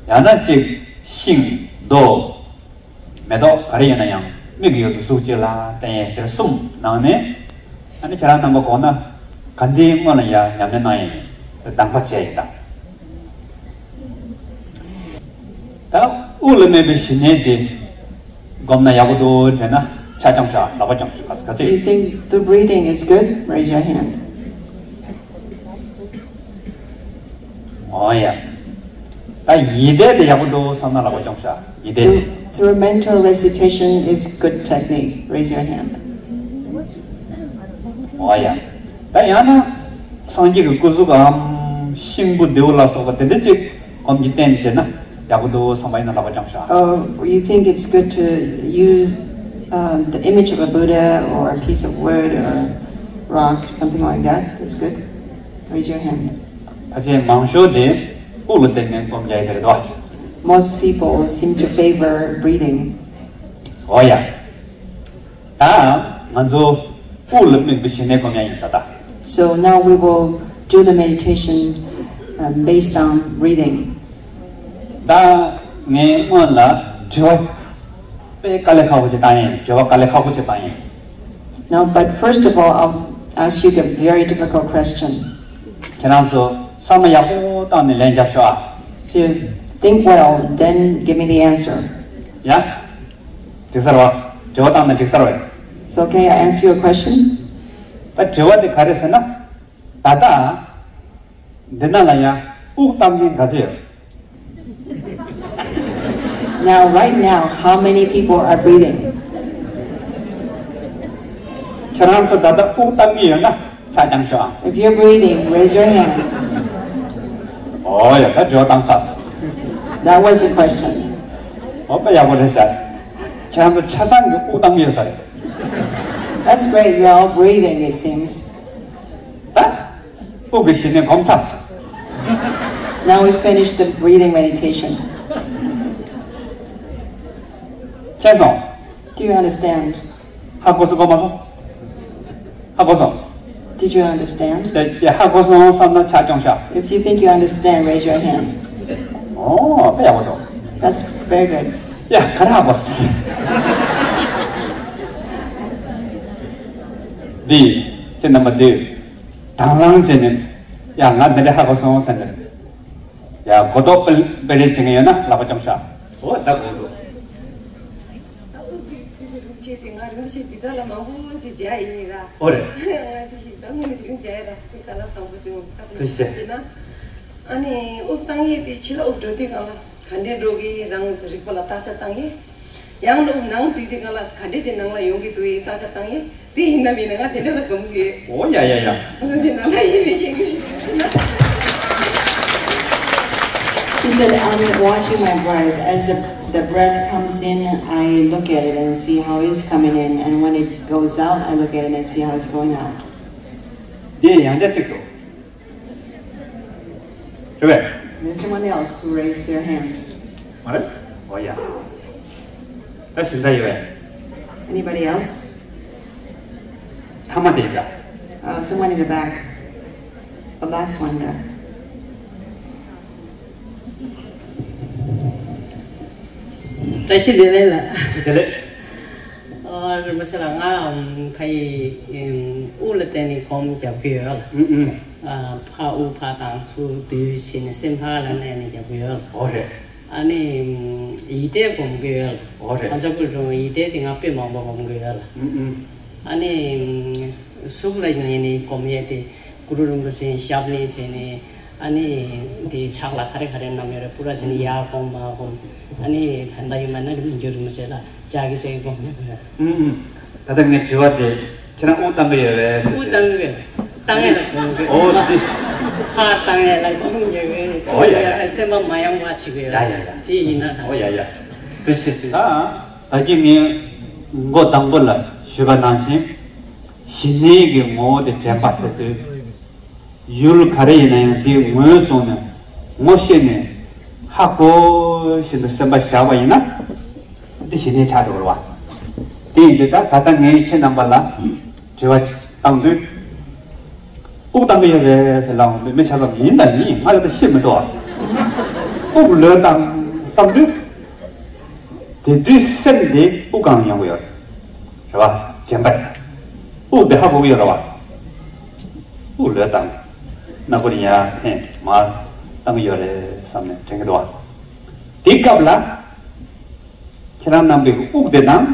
ཡང་ན་གཅིག་ཤིང་རྡོ་མེ་ཏོག་ག་རེ་ཡིན་ན་ཡང་མིག་གི་ཡུལ་དུ་གཟུགས་གཅིག་ལ་བརྟེན་ཡས། དེ་གསུམ་ནང་ནས་ཨ་ནི་ཁྱེད་རང་རྣམ་པ་དགོངས་ན་ག་འདི་སྔོན་ལ་ཡང་ཉམས་ལེན་གནང་ཡས་ཡིན། གདམས་པ་བྱས་ཡིན་ད། ད་དབུགས་ལ་དམིགས་པའི་ཞི་གནས་དེ་སྒོམ་ན་ཡག་པོ་འདུག་དྲན་ན་ཕྱག་བརྐྱངས་ཤག་ལག་པ་བརྐྱངས་ཤག་ག་ཚོད་ག་ཚོད། You think the breathing is good? Raise your hand. ཨོ་ཡ། ད་ཡིད་བདེ་དེ་ཡག་པོ་འདུག་བསམ་ན་ལག་པ་བརྐྱངས་ཤག་ཡིད་བདེ། Through, through mental recitation is good technique. Raise your hand. ཨོ་ཡ། ད་ཡང་ན་སངས་རྒྱས་ཀྱི་སྐུ་གཟུགས་འམ་ཤིང་བུ་རྡེའུ་ལ་སོགས་པ་དེ་འདྲ་ཅིག་སྒོམ་གྱི་རྟེན་བྱས་ན་ཡག་པོ་འདུག་བསམ་པ་ཡིན་ན་ལག་པ་བརྐྱངས་ཤག Oh, you think it's good to use uh, the image of a Buddha or a piece of wood or rock, something like that? It's good? Raise your hand. ཕལ་ཆེར་མང་ཤོས་དེ་དབུགས་ལ་བརྟེན་ནས་སྒོམ་རྒྱག་ཡི་དེ་རེད་དོ། Most people seem to favor breathing. ཨོ་ཡ། ད་ང་ཚོ་དབུགས་ལ་དམིགས་པའི་ཞི་གནས་སྒོམ་ཡ་ཡིན་ད་ལྟ། So now we will do the meditation um, based on breathing. ད་ངས་སྔོན་ལ་དྲི་བ་དཔེ་དཀའ་ལས་ཁག་པོ་ཅིག་བཏང་ཡིན། དྲི་བ་དཀའ་ལས་ཁག་པོ་ཅིག་བཏང་ཡིན། Now, but first of all, I'll ask you the very difficult question. ཁྱེད་རང་ཚོ་བསམ་བློ་ཡག་པོ་བཏང་ནས་ལན་རྒྱབ་ཤོག་ཨ། So think well, then give me the answer. ཡ། འགྲིག་ས་རེད་བ། དྲི་བ་བཏང་ན་འགྲིག་ས་རེད་བས། So can I ask you a question? ད་དྲི་བ་དེ་ག་རེ་ཟེར་ན། ད་ལྟ་འདི་ན་ལ་ཡ་དབུགས་བཏང་མཁན་ག་ཚོད་ཡོད། Now, right now, how many people are breathing? ཁྱེད་རང་ཚོ་ད་ལྟ་དབུགས་བཏང་གི་ཡོད་ན་ཕྱག་བརྐྱངས་ཤོག་ཨང་། If you're breathing, raise your hand. ཨོ་ཡ། ད་དྲི་བ་བཏང་ཚར་སོང་། That was the question. ཨོ་དཔེ་ཡག་པོ་རེད་ཤག་ཁྱེད་རང་ཚོ་ཆ་ཚང་གི་དབུགས་བཏང་གི་ཡོད་ས་རེད། That's great. You're all breathing, it seems. ད་དབུགས་ཀྱི་ཞི་གནས་སྒོམ་ཚར་སོང་། Now we finish the breathing meditation. མཁྱེན་སོང་། Do you understand? ཧ་གོ་སོང་། གོ་མ་སོང་། ཧ་གོ་སོང་། Did you understand? ཡ་ཡ། ཧ་གོ་སོང་བསམ་ན་ཕྱག་རྐྱོང་ཤོག If you think you understand, raise your hand. ཨོ་དཔེ་ཡག་པོ་འདུག That's very good. ཡ། ག་རེ་ཧ་གོ་སོང་། འདི་ཁྱེད་རྣམ་པ་འདི་དང་བླངས་བྱས་ནས། ཡ། ང་འདི་འདྲ་ཧ་གོ་སོང་ཟེར་ནས། ཡ། གོ་རྟོགས་སྤེལ་སྤེལ་རེས་བྱེད་མཁན་ཡོད་ན་ལག་པ་བརྐྱངས་ཤོག་ཨོ་ད་གོ་འདུག་ད་དབུགས་འདི་འདི་རིན་པོ་ཆེ་ཟེར། ང་རིན་པོ་ཆེ་འདི་འདྲ་ལ་མང་པོ་ཞིག་མཇལ་ཡིན་ར། ཨོ་རེད། ང་འདི་ཞིག་ད་དངོས་གནས་འདི་རིང་མཇལ་ཡ་ར་སྐུ་ཁ་ལ་བཟང་པོ་བྱུང་། ཁ་ཏོན་ཐུགས་རྗེ་ཆེ། ཞུས་ན། ཨ་ནི་དབུགས་བཏང་ཡས་དེ་ཕྱི་ལ་དབུགས་འགྲོ་དུས་སྒང་ལ་ག་འདྲས་འགྲོ་གི་རང་རིག་པ་ལ་བརྟག་དཔྱད་བཏང་ཡས། ཡང་ན་དབུགས་ནང་བསྡུས་དུས་སྒང་ལ་ག་འདྲས་ཀྱི་ནང་ལ་ཡོང་གི་འདུག་ཡས་བརྟག་དཔྱད་བཏང་ཡས། དེ་ཡིན་ན་མིན་ན་ང་དེ་འདྲ་ལ་སྒོམ་གི་ཡོད། ཨོ་ཡ་ཡ་ཡ། ང་ཚོ་ནང་ལ་ཡིན་མི་ཤེས་གི། She said, "I'm watching my breath as the, the breath comes in, I look at it and see how it's coming in, and when it goes out, I look at it and see how it's going out." དེ་ཡང་བསྐྱར་གཅིག་ཏུ། རེད་པས། There's someone else who raised their hand. མ་རེད། ཨོ་ཡ། ད་གཞན་དག་ཡོད་པས། Anybody else? ཐ་མ་དེ་ཡིན་ད། Uh, someone in the back. The last one there. བཀྲ་ཤིས་བདེ་ལེགས་ལགས། བདེ་ལེགས། ཨ། རིན་པོ་ཆེ་ལགས། ང་ཕ་ཡི་དབུགས་ལ་བརྟེན་ནས་སྒོམ་རྒྱབ་ཀྱི་ཡོད་ལགས། ཨུ་ཨུ། ཨ། ཕར་དབུགས་ཕར་བཏང་། ཚུར་བསྡུ་བྱས་ནས་སེམས་ཕར་ལ་མནན་ནས་རྒྱབ་ཀྱི་ཡོད་ལགས། ཨོ་རེད། ཨ་ནི་ཡིད་བརྟན་སྒོམ་གྱི་ཡོད་ལགས། ཨོ་རེད། ང་ཚོ་ཀུན་རུང་ཡིད་བརྟན་དེ་ང་དཔེ་མང་པོ་སྒོམ་གྱི་ཡོད་ལགས། ཨུ་ཨུ། ཨ་ནི་གཟུགས་ལ་ཉན་ནས་སྒོམ་ཡས་དེ་གུ་རུ་རིན་པོ་ཆེའི་ཞབས་ནས་བྱས་ནས། ཨ་ནི་དེ་ཕྱག་ལ་ག་རེ་ག་རེ་བསྣམས་ཡོད་རེད། པུ་ར་བྱས་ནས་ཡར་སྒོམ་མར་སྒོམ། ཨ་ནི་ད་ལྟ་ཡིན་པ་ན་མི་འགྱུར་རིན་པོ་ཆེ་ལ་ཅག་གི་ཅག་གི་སྒོམ་ཉན་གྱི་ཡོད། ཨུ་ཨུ། ད་ལྟ་ངའི་དྲི་བ་དེ་ཁྱེད་རང་དབུགས་བཏང་གི་ཡོད་པས། དབུགས་བཏང་གི་ཡོད། བཏང་ཡས་ལ་སྒོམ་གྱི་ཡོད། ཨོ་ཙི། ཕར་བཏང་ཡས་ལ་སྒོམ་གྱི་ཡོད། ཨོ་ཡ་ཡ། ཚུར་ཡ་སེམས་པ་མ་ཡེངས་པ་བྱེད་ཀྱི་ཡོད། ཡ་ཡ་ཡ། དེ་ཡིན་ན་ད། ཨོ་ཡ་ཡ། ཐུགས་རྗེ་ཆེ། ད་ད་གིན་ངས་མགོ་དང་པོ་ལ་ཞུས་པ་ནང་བཞིན། ཞི་གནས་ཀྱི་ངོ་བོ་དེ་དྲན་པ་ཟེར་དུས། ཡུལ་ག་རེ་ཡིན་ན་ཡང་དེ་ངོས་བཟུང་ནས་ངོ་ཤེས་ནས་ཧ་གོ་བཞིན་དུ་སེམས་པ་བཞག་པ་ཡིན་ན། འདི་ཞི་གནས་ཆགས་འགྲོ་བ་རེད་བ། དེ་ཡིན་དུས་ད་ད་ལྟ་ངས་ཁྱེད་རྣམ་པ་ལ་དྲི་བ་ཅིག་བཏང་དུས། དབུགས་བཏང་གི་ཡོད་རེད་ཟེར་ལབ་འོང་དུས་མི་ཆ་ཚང་ཡིན་དང་ཡིན། ང་ལ་ད་ཤེས་མི་འདུག་བ། དབུགས་ལོས་བཏང་བསམ་དུས། དེ་དུས་སེམས་དེ་དབུགས་སྒང་ལ་ཡོང་གི་ཡོད་རེད་བ། དྲན་པ་དབུགས་དེ་ཧ་གོ་གི་ཡོད་རེད་བ། དབུགས་ལོས་བཏང་། སྣ་ཁུག་ནས་ཡར་འཐེན། མར་བཏང་གི་ཡོད་རེད་བསམ་ནས་དྲན་གྱི་འདུག་བ། དེ་སྐབས་ལ་ཁྱེད་རང་རྣམ་པའི་དབུགས་དེ་དང་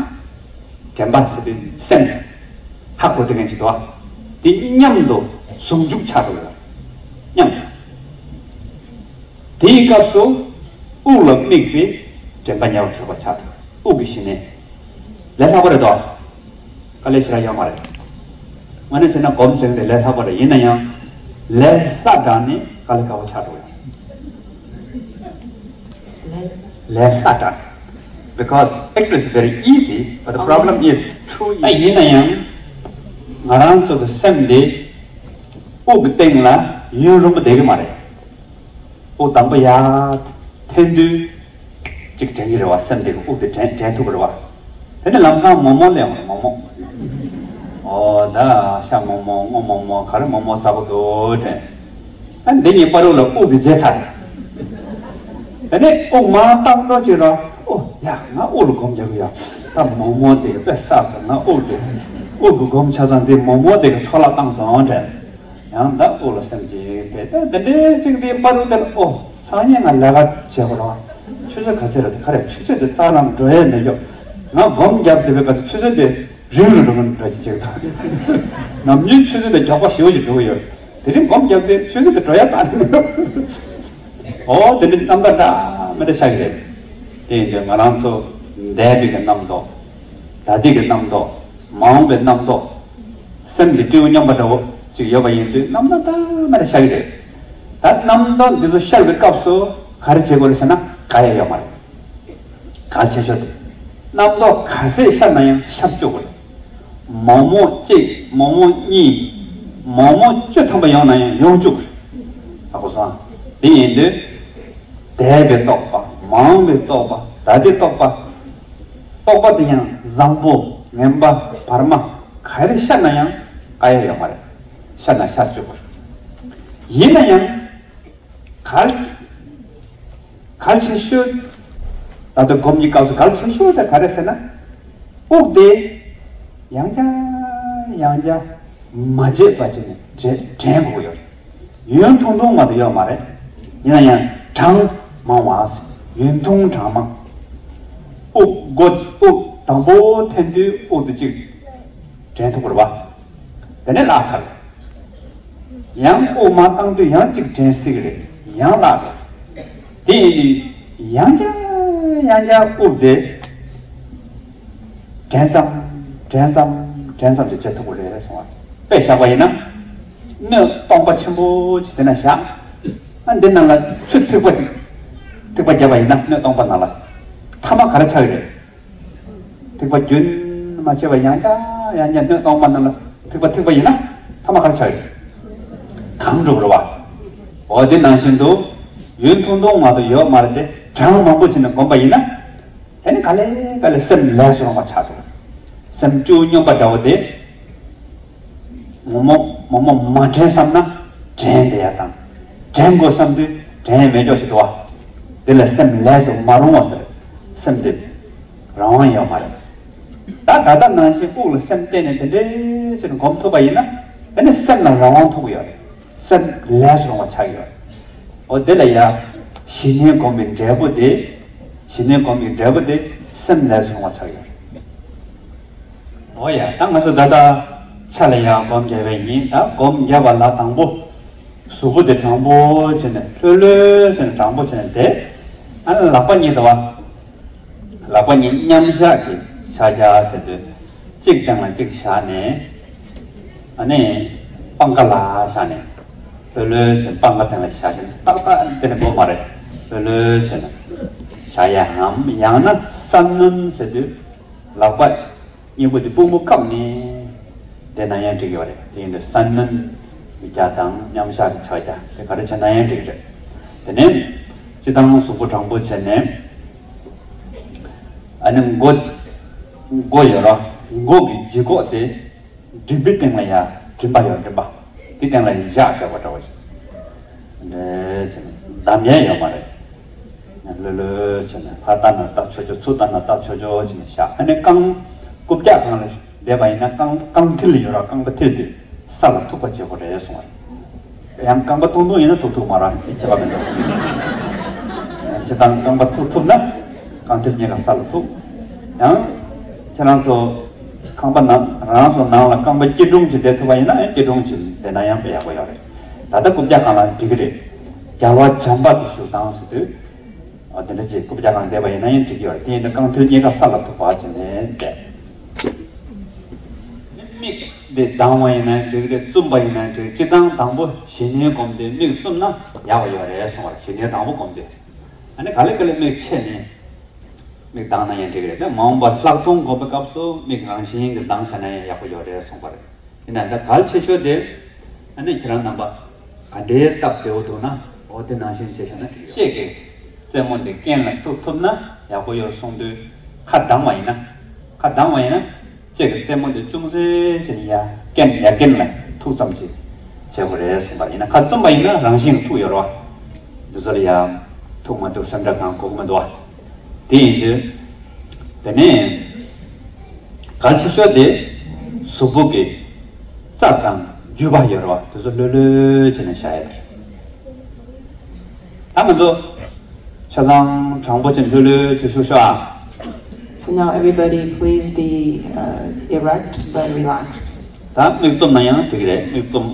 དྲན་པ་ཟེར་བའི་སེམས་ཧ་གོ་བསྡད་མཁན་ཅིག་འདུག་བ། དེ་མཉམ་དུ་ཟུང་འཇུག་ཆགས་འགྲོ་གི་ཡོད། མཉམ་དུ། དེའི་སྐབས་སུ་དབུགས་ལ་དམིགས་པའི་དྲན་པ་ཉེ་བར་གྲོལ་བ་ཆགས་འགྲོ། དབུགས་ཀྱི་ཞི་གནས། ལས་སླ་པོ་རེད་དོ། དཀའ་ལས་ཞེ་དྲག་ཡོད་མ་རེད། དངོས་གནས་བྱས་ན་སྒོམ་ཟེར་དེ་ལས་སླ་པོ་རེད། ཡིན་ན་ཡང་ལས་སླ་དྲགས་ནས་དཀའ་ལས་ཁག་པོ་ཆགས་འགྲོ་ཡོད། ལས་སླ་དྲགས། Because actually it's very easy, but the problem is too easy. ཡིན་ན་ཡང་ང་རང་ཚོ་གི་སེམས་དེ་དབུགས་ཀྱི་སྟེང་ལ་ཡུན་རིང་པོ་བསྡད་ཀྱི་མ་རེད། དབུགས་དང་པོ་ཡར་འཐེན་དུས་གཅིག་དྲན་གྱི་རེད་བ། སེམས་དེ་གི་དབུགས་དེ་དྲན་དྲན་ཐུབ་ཀྱི་རེད་བ། དེ་ནས་ལམ་སང་རྨོ་མོ་སླེབས་ཡོང་རེད། རྨོ་མོ། ཨོ་ད་ཤ་རྨོ་མོ། སྔོ་རྨོ་མོ། ག་རེ་རྨོ་མོ་ཟ་གི་འདུག་དྲན། ཨ་འདི་གཉིས་བར་དུ་ལ་དབུགས་དེ་བརྗེད་ཚར་རེད། དེ་ནས་དབུགས་མར་བཏང་འགྲོ་ཅིག་ར། ཨོ་ཡ། ང་དབུགས་ལ་སྒོམ་རྒྱག་གི་ཡ། ད་རྨོ་མོ་དེ་གི་དཔེ་བསགས་སོང་། ང་དབུགས་དེ་དབུགས་ཀྱི་སྒོམ་ཆ་ཚང་དེ་རྨོ་མོ་དེ་གི་འཕྲོ་བརླག་བཏང་སོང་དྲན། ཡང་ད་དབུགས་ལ་སེམས་ཀྱིས་དེ་ད་དེ་འདྲའི་ཅིག་དེ་པ་རུ་དེར། ཨོ་སང་ཉིན་ང་ལས་ཀ་བྱེད་དགོས་རེད། ཆུ་ཚོད་ག་ཚོད་རེད། དེ་ག་རེ་ཆུ་ཚོད་དེ་རྩ་ལམ་འགྲོ་ཡས་མེད་ཀྱོ། ང་སྒོམ་རྒྱབ་བསྡད་པའི་སྐབས་དེ་ཆུ་ཚོད་དེ་རིང་རུ་འགྲོ་གི་འགྲོ་གི་ཅིག་དང་། ནམ་རྒྱུན་ཆུ་ཚོད་དེ་མགྱོགས་པ་ཞེ་པོ་ཅིག་འགྲོ་གི་ཡོད། དེ་རིང་སྒོམ་རྒྱབ་དུས་ཆུ་ཚོད་དེ་འགྲོ་ཡ་རྩ་ནས་མེད། ཨོ་དེ་འདྲའི་རྣམ་ཐར་འདྲ་མི་འདྲ་ཤར་གི་རེད། དེ་ཡིན་དུས་ང་རང་ཚོ་འདས་པའི་གི་རྣམ་རྟོག་ད་ལྟའི་གི་རྣམ་རྟོག་མ་འོངས་པའི་རྣམ་རྟོག་སེམས་ཀྱི་སྤྲེའུ་སྨྱོན་པ་འདྲ་བོ་ཅིག་ཡོད་པ་ཡིན་དུས་རྣམ་རྟོག་ད་མར་ཤར་གི་རེད། ད་རྣམ་རྟོག་འདི་ཚོ་ཤར་བའི་སྐབས་སུ་ག་རེ་བྱེད་དགོས་རེད་ཟེར་ན་ག་ཡེ་ཡོད་མ་རེད། གལ་ཆེ་ཤོས་དེ། རྣམ་རྟོག་ག་ཚད་ཤར་ན་ཡང་ཤར་བཅུག་དགོས། མོག་མོག་གཅིག་མོག་མོག་གཉིས། མོག་མོག་བཅུ་ཐམ་པ་ཡོང་ན་ཡང་ཡོང་བཅུག་དགོས། ཧ་གོ་སོང་ཨ། དེ་ཡིན་དུས། འདས་པའི་རྟོག་པ། མ་འོངས་པའི་རྟོག་པ། ད་ལྟའི་རྟོག་པ། རྟོག་པ་དེ་ཡང་བཟང་པོ། ངན་པ། བར་མ། ག་རེ་ཤར་ན་ཡང་དཀའ་ཡ་ཡོད་མ་རེད། ཤར་ན་ཤར་བཅུག་དགོས། ཡིན་ན་ཡང་། གལ། གལ་ཆེ་ཤོས། ད་ལྟ་སྒོམ་གྱི་སྐབས་སུ་གལ་ཆེ་ཤོས་དེ་ག་རེ་ཟེར་ན། དབུགས་དེ། ཡང་བསྐྱར་ཡང་བསྐྱར་མ་བརྗེད་པ་བྱས་ནས་དྲན་དྲན་དགོས་ཡོད་རེད། ཡུན་ཐུང་ཐུང་མ་གཏོགས་ཡོད་མ་རེད། ཡིན་ན་ཡང་གྲངས་མང་བ། ཡུན་ཐུང་གྲངས་མང་། དབུགས་འགོ་དབུགས་དང་པོ་འཐེན་དུས་དབུགས་དེ་གཅིག་དྲན་ཐུབ་དགོས་རེད་བ། དེ་ནས་བརླག་ཚར། ཡང་དབུགས་མར་བཏང་དུས་ཡང་གཅིག་དྲན་སྲིད་ཀྱི་རེད། ཡང་བརླག་རེད། དེ་ཡིན་དུས་ཡང་བསྐྱར་ཡང་བསྐྱར་དབུགས་དེ་དྲན་ཙམ་དྲན་ཙམ་དྲན་ཙམ་དེ་བྱེད་ཐུབ་ཀྱི་རེད་གསུངས་པ། དཔེ་བཞག་པ་ཡིན་ན། སྣོད་སྟོང་པ་ཆེན་པོ་ཅིག་དེ་ན་བཞག་ཨ་འདི་ནང་ལ་ཆུ་ཐིགས་པ་ཅིག་ཐིགས་པ་བརྒྱབ་པ་ཡིན་ན་སྣོད་སྟོང་པ་ནང་ལ་ཐ་མ་ག་རེ་ཆགས་ཀྱི་རེད། ཐིགས་པ་རྒྱུན་མ་ཆད་པར་ཡང་བསྐྱར་ཡང་བསྐྱར་སྣོད་སྟོང་པ་ནང་ལ་ཐིགས་པ་ཐིགས་པ་ཡིན་ན་ཐ་མ་ག་རེ་ཆགས་ཡོད། གང་འགྲུབ་རེད་བ། འོ་དེ་ནང་བཞིན་དུ་ཡུན་ཐུང་ཐུང་མ་གཏོགས་ཡོད་མ་རེད་དེ་གྲངས་མང་པོ་བྱས་ནས་བསྒོམས་པ་ཡིན་ན། དེ་ནི་ག་ལེ་ག་ལེ་སེམས་ལས་སུ་རུང་བ་ཆགས་འགྲོ། སེམས་སྤྲེའུ་སྨྱོན་པ་འདྲ་བོ་དེ། མོག་མོག་མོག་མོག་མ་དྲན་བསམ་ན་དྲན་བསྡད་ཡ་དང་། དྲན་དགོས་བསམ་དུས་དྲན་མེད་ཀྱོག་ཞིག་འགྲོ་བ། དེ་ལ་སེམས་ལས་སུ་མ་རུང་བ་ཟེར། སེམས་དེ་རང་དབང་ཡོད་མ་རེད། ད་ད་ལྟ་ནང་བཞིན་དབུགས་ལ་སེམས་གཏད་ནས་དེ་འདྲའི་ཕྱིར་སྒོམ་ཐུབ་པ་ཡིན་ན་དེ་ནི་སེམས་ལ་རང་དབང་ཐོབ་ཀྱི་ཡོད་རེད། སེམས་ལས་སུ་རུང་བ་ཆགས་ཀྱི་ཡོད་རེད། འོ་དེ་ལ་ཡ། ཞི་གནས་སྒོམ་པའི་འབྲས་བུ་དེ། ཞི་གནས་སྒོམ་པའི་འབྲས་བུ་དེ་སེམས་ལས་སུ་རུང་བ་ཆགས་ཀྱི་ཡོད་རེད། འོ་ཡ། ད་ང་ཚོ་ད་ལྟ་ཆ་ལ་ཡ་སྒོམ་རྒྱབ་པ་ཡིན། ད་སྒོམ་རྒྱབ་པ་ལ་དང་པོ། གཟུགས་པོ་དེ་དྲང་པོ་བྱས་ནས་ལྷོད་ལྷོད་བྱས་ནས་དྲང་པོ་བྱས་ནས་བསྡད། ཨ་ནི་ལག་པ་གཉིས་དང་བ། ལག་པ་གཉིས་མཉམ་བཞག་གི་ཕྱག་རྒྱ་ཟེར་དུས། གཅིག་སྟེང་ལ་གཅིག་བཞག་ནས། ཨ་ནི། པང་ཁ་ལ་བཞག་ནས། ལྷོད་ལྷོད་བྱས་པང་ཁ་སྟེང་ལ་བཞག་བྱས་ནས་ཏག་ཏག་དེ་ནས་སྒོམ་མ་རེད། ལྷོད་ལྷོད་བྱས་ནས་བཞག་ཡའམ། ཡང་ན་ས་གནོན་ཟེར་དུས། ལག་པ། གཉིས་པོ་དེ་པུས་མོ་བཀབ་ནས་བསྡད་ན་ཡང་འགྲིག་ཡོད་རེད། དེ་ཡིན་དུས་ས་གནོན་རྒྱ་དང་མཉམ་བཞག་གི་ཕྱག་རྒྱ་དེ་ག་རེ་བྱས་ན་ཡང་འགྲིག་རེད། དེ་ནས་སྤྱི་བཏང་གཟུགས་པོ་དྲང་པོ་བྱས་ནས། ཨ་ནི་མགོ། མགོ་ཡོད་ར། མགོ་གི་ལྗིད་ཁོག་དེ་མགྲིན་པའི་སྟེང་ལ་ཡ་མགྲིན་པ་ཡོད། མགྲིན་པ་དེ་སྟེང་ལ་བཞག་བཞག་པ་འདྲ་བོ་ཞིག་འདྲ་བྱས་ནས་འདམ་ཡས་ཡོད་མ་རེད། ལྷོད་ལྷོད་བྱས་ནས་ཕར་ལྟ་ན་ལྟ་ཆོག་ཆོག་ཚུར་ལྟ་ན་ལྟ་ཆོག་ཆོག་བྱས་ནས་བཞག་ཨ་ནི་རྐང་རྐུབ་བཀྱག་སྒང་ལ་བསྡད་པ་ཡིན་ན་རྐང་རྐང་མཐིལ་ཡོད་ར། རྐང་པ་མཐིལ་དེ་ས་ལ་ཐུག་པ་བྱེད་དགོས་རེད་གསུངས་པ་རེད། ཡང་རྐང་པ་ཐུང་ཐུང་ཡིན་ན་ཐུག་ཐུབ་མ་རེད། ཁྱད་པར་མི་འདུག་སྤྱིར་བཏང་རྐང་པ་ཐུག་ཐུབ་ན་རྐང་མཐིལ་གཉིས་ཀ་ས་ལ་ཐུག་ཡང་ཁྱེད་རང་ཚོ་ཁང་པ་ནང་རང་ཚོ་ནང་ལ་རྐང་པ་སྐྱིལ་ཀྲུང་ཅིག་བསྡད་ཐུབ་པ་ཡིན་ན་ཡང་སྐྱིལ་ཀྲུང་ཅིག་བསྡད་ན་ཡང་དཔེ་ཡག་པོ་ཡོད་རེད། ད་ལྟ་རྐུབ་བཀྱག་སྒང་ལ་འགྲིག་གི་རེད། རྒྱལ་བ་བྱམས་པ་གི་བཞུགས་སྟངས་ཟེར་དུས། ཨ་དེ་འདྲ་ཅིག་རྐུབ་བཀྱག་སྒང་བསྡད་པ་ཡིན་ན་ཡང་འགྲིག་གི་ཡོད་རེད། དེ་ཡིན་ན་རྐང་མཐིལ་གཉིས་ཀ་ས་ལ་ཐུག་པ་བྱས་ནས་བསྡད། མིག་འདི་གདངས་པ་ཡིན་ན་འགྲིག་རེད། བཙུམས་པ་ཡིན་ན་འགྲིག་སྤྱིར་བཏང་དང་པོ་ཞི་གནས་སྒོམ་དུས་མིག་བཙུམས་ན་ཡག་པོ་ཡོད་རེད་གསུངས་པ་རེད། ཞི་གནས་དང་པོ་སྒོམ་དུས། ཨ་ནི་ག་ལེ་ག་ལེ་མིག་ཕྱེ་ནས་མིག་གདངས་ན་ཡང་འགྲིག་རེད། དེ་མ་འོངས་པར་ལྷག་མཐོང་སྒོམ་པའི་སྐབས་སུ་མིག་རང་བཞིན་གྱིས་གདངས་བྱས་ན་ཡང་ཡག་པོ་ཡོད་རེད་གསུངས་པ་རེད། ཡིན་ན་ད་གལ་ཆེ་ཤོས་དེ་ཨ་ནི་ཁྱེད་རང་རྣམ་པ་ག་འདྲའི་སྟབས་བདེ་བོ་འདུག་ན་འོ་དེ་ནང་བཞིན་བྱས་བཞག་ན་འགྲིག་ཡོད། ཤེད་ཀྱི་རྩེ་མོ་འདི་རྐན་ལ་ཐུག་ཐུབ་ན་ཡག་པོ་ཡོད་གསུངས་དུས་ཁ་གདངས་པ་ཡིན་ན། ཁ་གདངས་པ་ཡིན་ན། ལྕེ་གི་རྩེ་མོ་འདི་ཅུང་ཟད་ཅིག་ཡར་རྐན་ཡར་རྐན་ལ་ཐུག་ཙམ་ཞིག་བྱེད་དགོས་རེད་གསུངས་པ་ཡིན་ན། ཁ་བཙུམས་པ་ཡིན་ན་རང་བཞིན་གྱིས་ཐུག་ཡོད་རེད་བ། འདི་ཚོ་ལ་ཡང་ཐུག་མ་ཐུག་སེམས་ཁྲལ་གང་དགོས་ཀྱི་མི་འདུག་བ། དེ་ཡིན་དུས། དེ་ནས་གལ་ཆེ་ཤོས་དེ་གཟུགས་པོ་གི་རྩ་དང་རྒྱུས་པ་ཡོད་རེད་བ། དེ་ཚོ་ལྷོད་ལྷོད་བྱས་ནས་བཞག་ཡ་དེ་རེད། ད་ང་ཚོ་ཆ་ཚང་དྲང་པོ་ཅན་ལྷོད་ལྷོད་ཅིག་བཞུགས་ཤོག་ཨ། So now everybody please be uh, erect but relaxed. ད་མིག་བཙུམ་ན་ཡང་འགྲིག་གི་རེད། མིག་བཙུམ།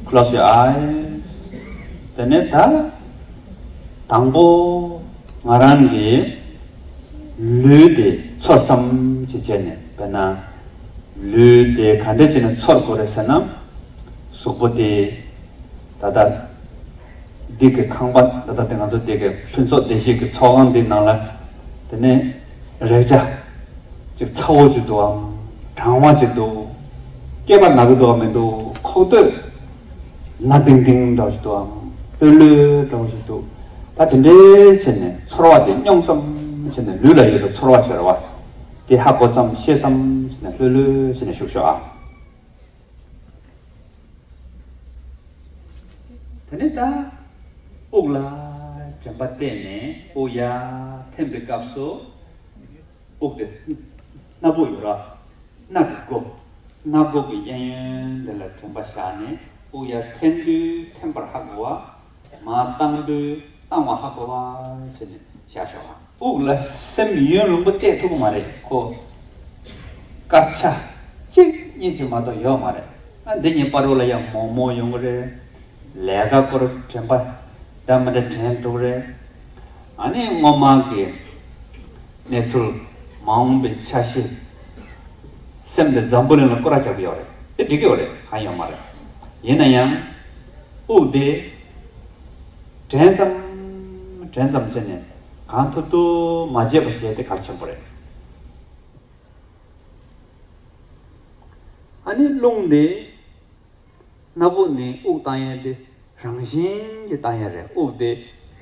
Close your eyes. དེ་ནས་ད་དང་པོ། ང་རང་གི་ལུས་དེ་ཚོར་ཙམ་ཅིག་བྱས་ནས། དཔེར་ན་ལུས་དེ་ག་འདྲ་བྱས་ནས་ཚོར་དགོས་རེད་ཟེར་ན། གཟུགས་པོ་དེ་ད་ལྟ་འདི་གི་ཁང་པ། ད་ལྟ་དེ་ང་ཚོ་འདི་གི་ཕུན་ཚོགས་བདེ་གཤིས་ཀྱི་ཚོགས་ཁང་འདི་ནང་ལ། དེ་ནས་རེག་བྱ་ཅིག་ཚ་བོ་ཅིག་འདུག་གམ། གྲང་བ་ཅིག་འདུག། སྐེད་པ་ན་གི་འདུག་གམ་མི་འདུག། ཁོག་སྟོད་ན་ཏིང་ཏིང་འདྲ་བོ་ཞིག་འདུག་གམ། ལྷོད་ལྷོད་འདྲ་བོ་ཞིག་འདུག། ད་དེ་འདྲའི་བྱས་ནས་ཚོར་བ་དེ་མྱོང་ཙམ་བྱས་ནས། ལུས་ལ་ཡོད་པའི་ཚོར་བ་ཟེར་བ་དེ་ཧ་གོ་ཙམ་ཤེས་ཙམ་བྱས་ནས་ལྷོད་ལྷོད་བྱས་ནས་བཞུགས་ཤོག་ཨ། དེ་ནས་ད་དབུགས་ལ་དྲན་པ་གཏད་ནས་དབུགས་ཡར་འཐེན་པའི་སྐབས་སུ། དབུགས་དེ་སྣ་བུག་ཡོད་ར། སྣ་གི་སྒོ། སྣ་སྒོ་གི་གཡས་གཡོན་དེ་ལ་དྲན་པ་བཞག་ནས། དབུགས་ཡར་འཐེན་དུས་འཐེན་པར་ཧ་གོ་བ། མར་བཏང་དུས་བཏང་བ་ཧ་གོ་བ་བྱས་ནས་བཞག་ཤོག་ཨ། དབུགས་ལ་སེམས་ཡུན་རིང་པོ་གཏད་ཐུབ་ཀྱི་མ་རེད་ཁོ། སྐར་ཆ་གཅིག་གཉིས་ཅིག་མ་གཏོགས་ཡོད་མ་རེད། ཨ། འདི་གཉིས་བར་དུ་ལ་ཡང་མོག་མོག་ཡོང་གི་རེད། ལས་ཀ་སྐོར་དྲན་པ་འདྲ་མི་འདྲ་དྲན་འགྲོ་གི་རེད། ཨ་ནི་སྔོན་མ་གི་གནས་ཚུལ། མ་འོངས་པའི་འཆར་གཞི། སེམས་དེ་འཛམ་བུ་གླིང་ལ་སྐོར་ར་རྒྱབ་ཀྱི་ཡོད་རེད། དེ་འགྲིག་གི་ཡོད་རེད། གང་ཡོད་མ་རེད། ཡིན་ན་ཡང་དབུགས་དེ་དྲན་ཙམ་དྲན་ཙམ་བྱས་ནས་གང་ཐུབ་ཐུབ་མ་བརྗེད་པ་བྱས་ཏེ་གལ་ཆེན་པོ་རེད། ཨ་ནི་རླུང་དེ། སྣ་བུག་ནས་དབུགས་བཏང་ཡས་དེ་རང་བཞིན་གྱིས་བཏང་ཡས་རེད། དབུགས་དེ་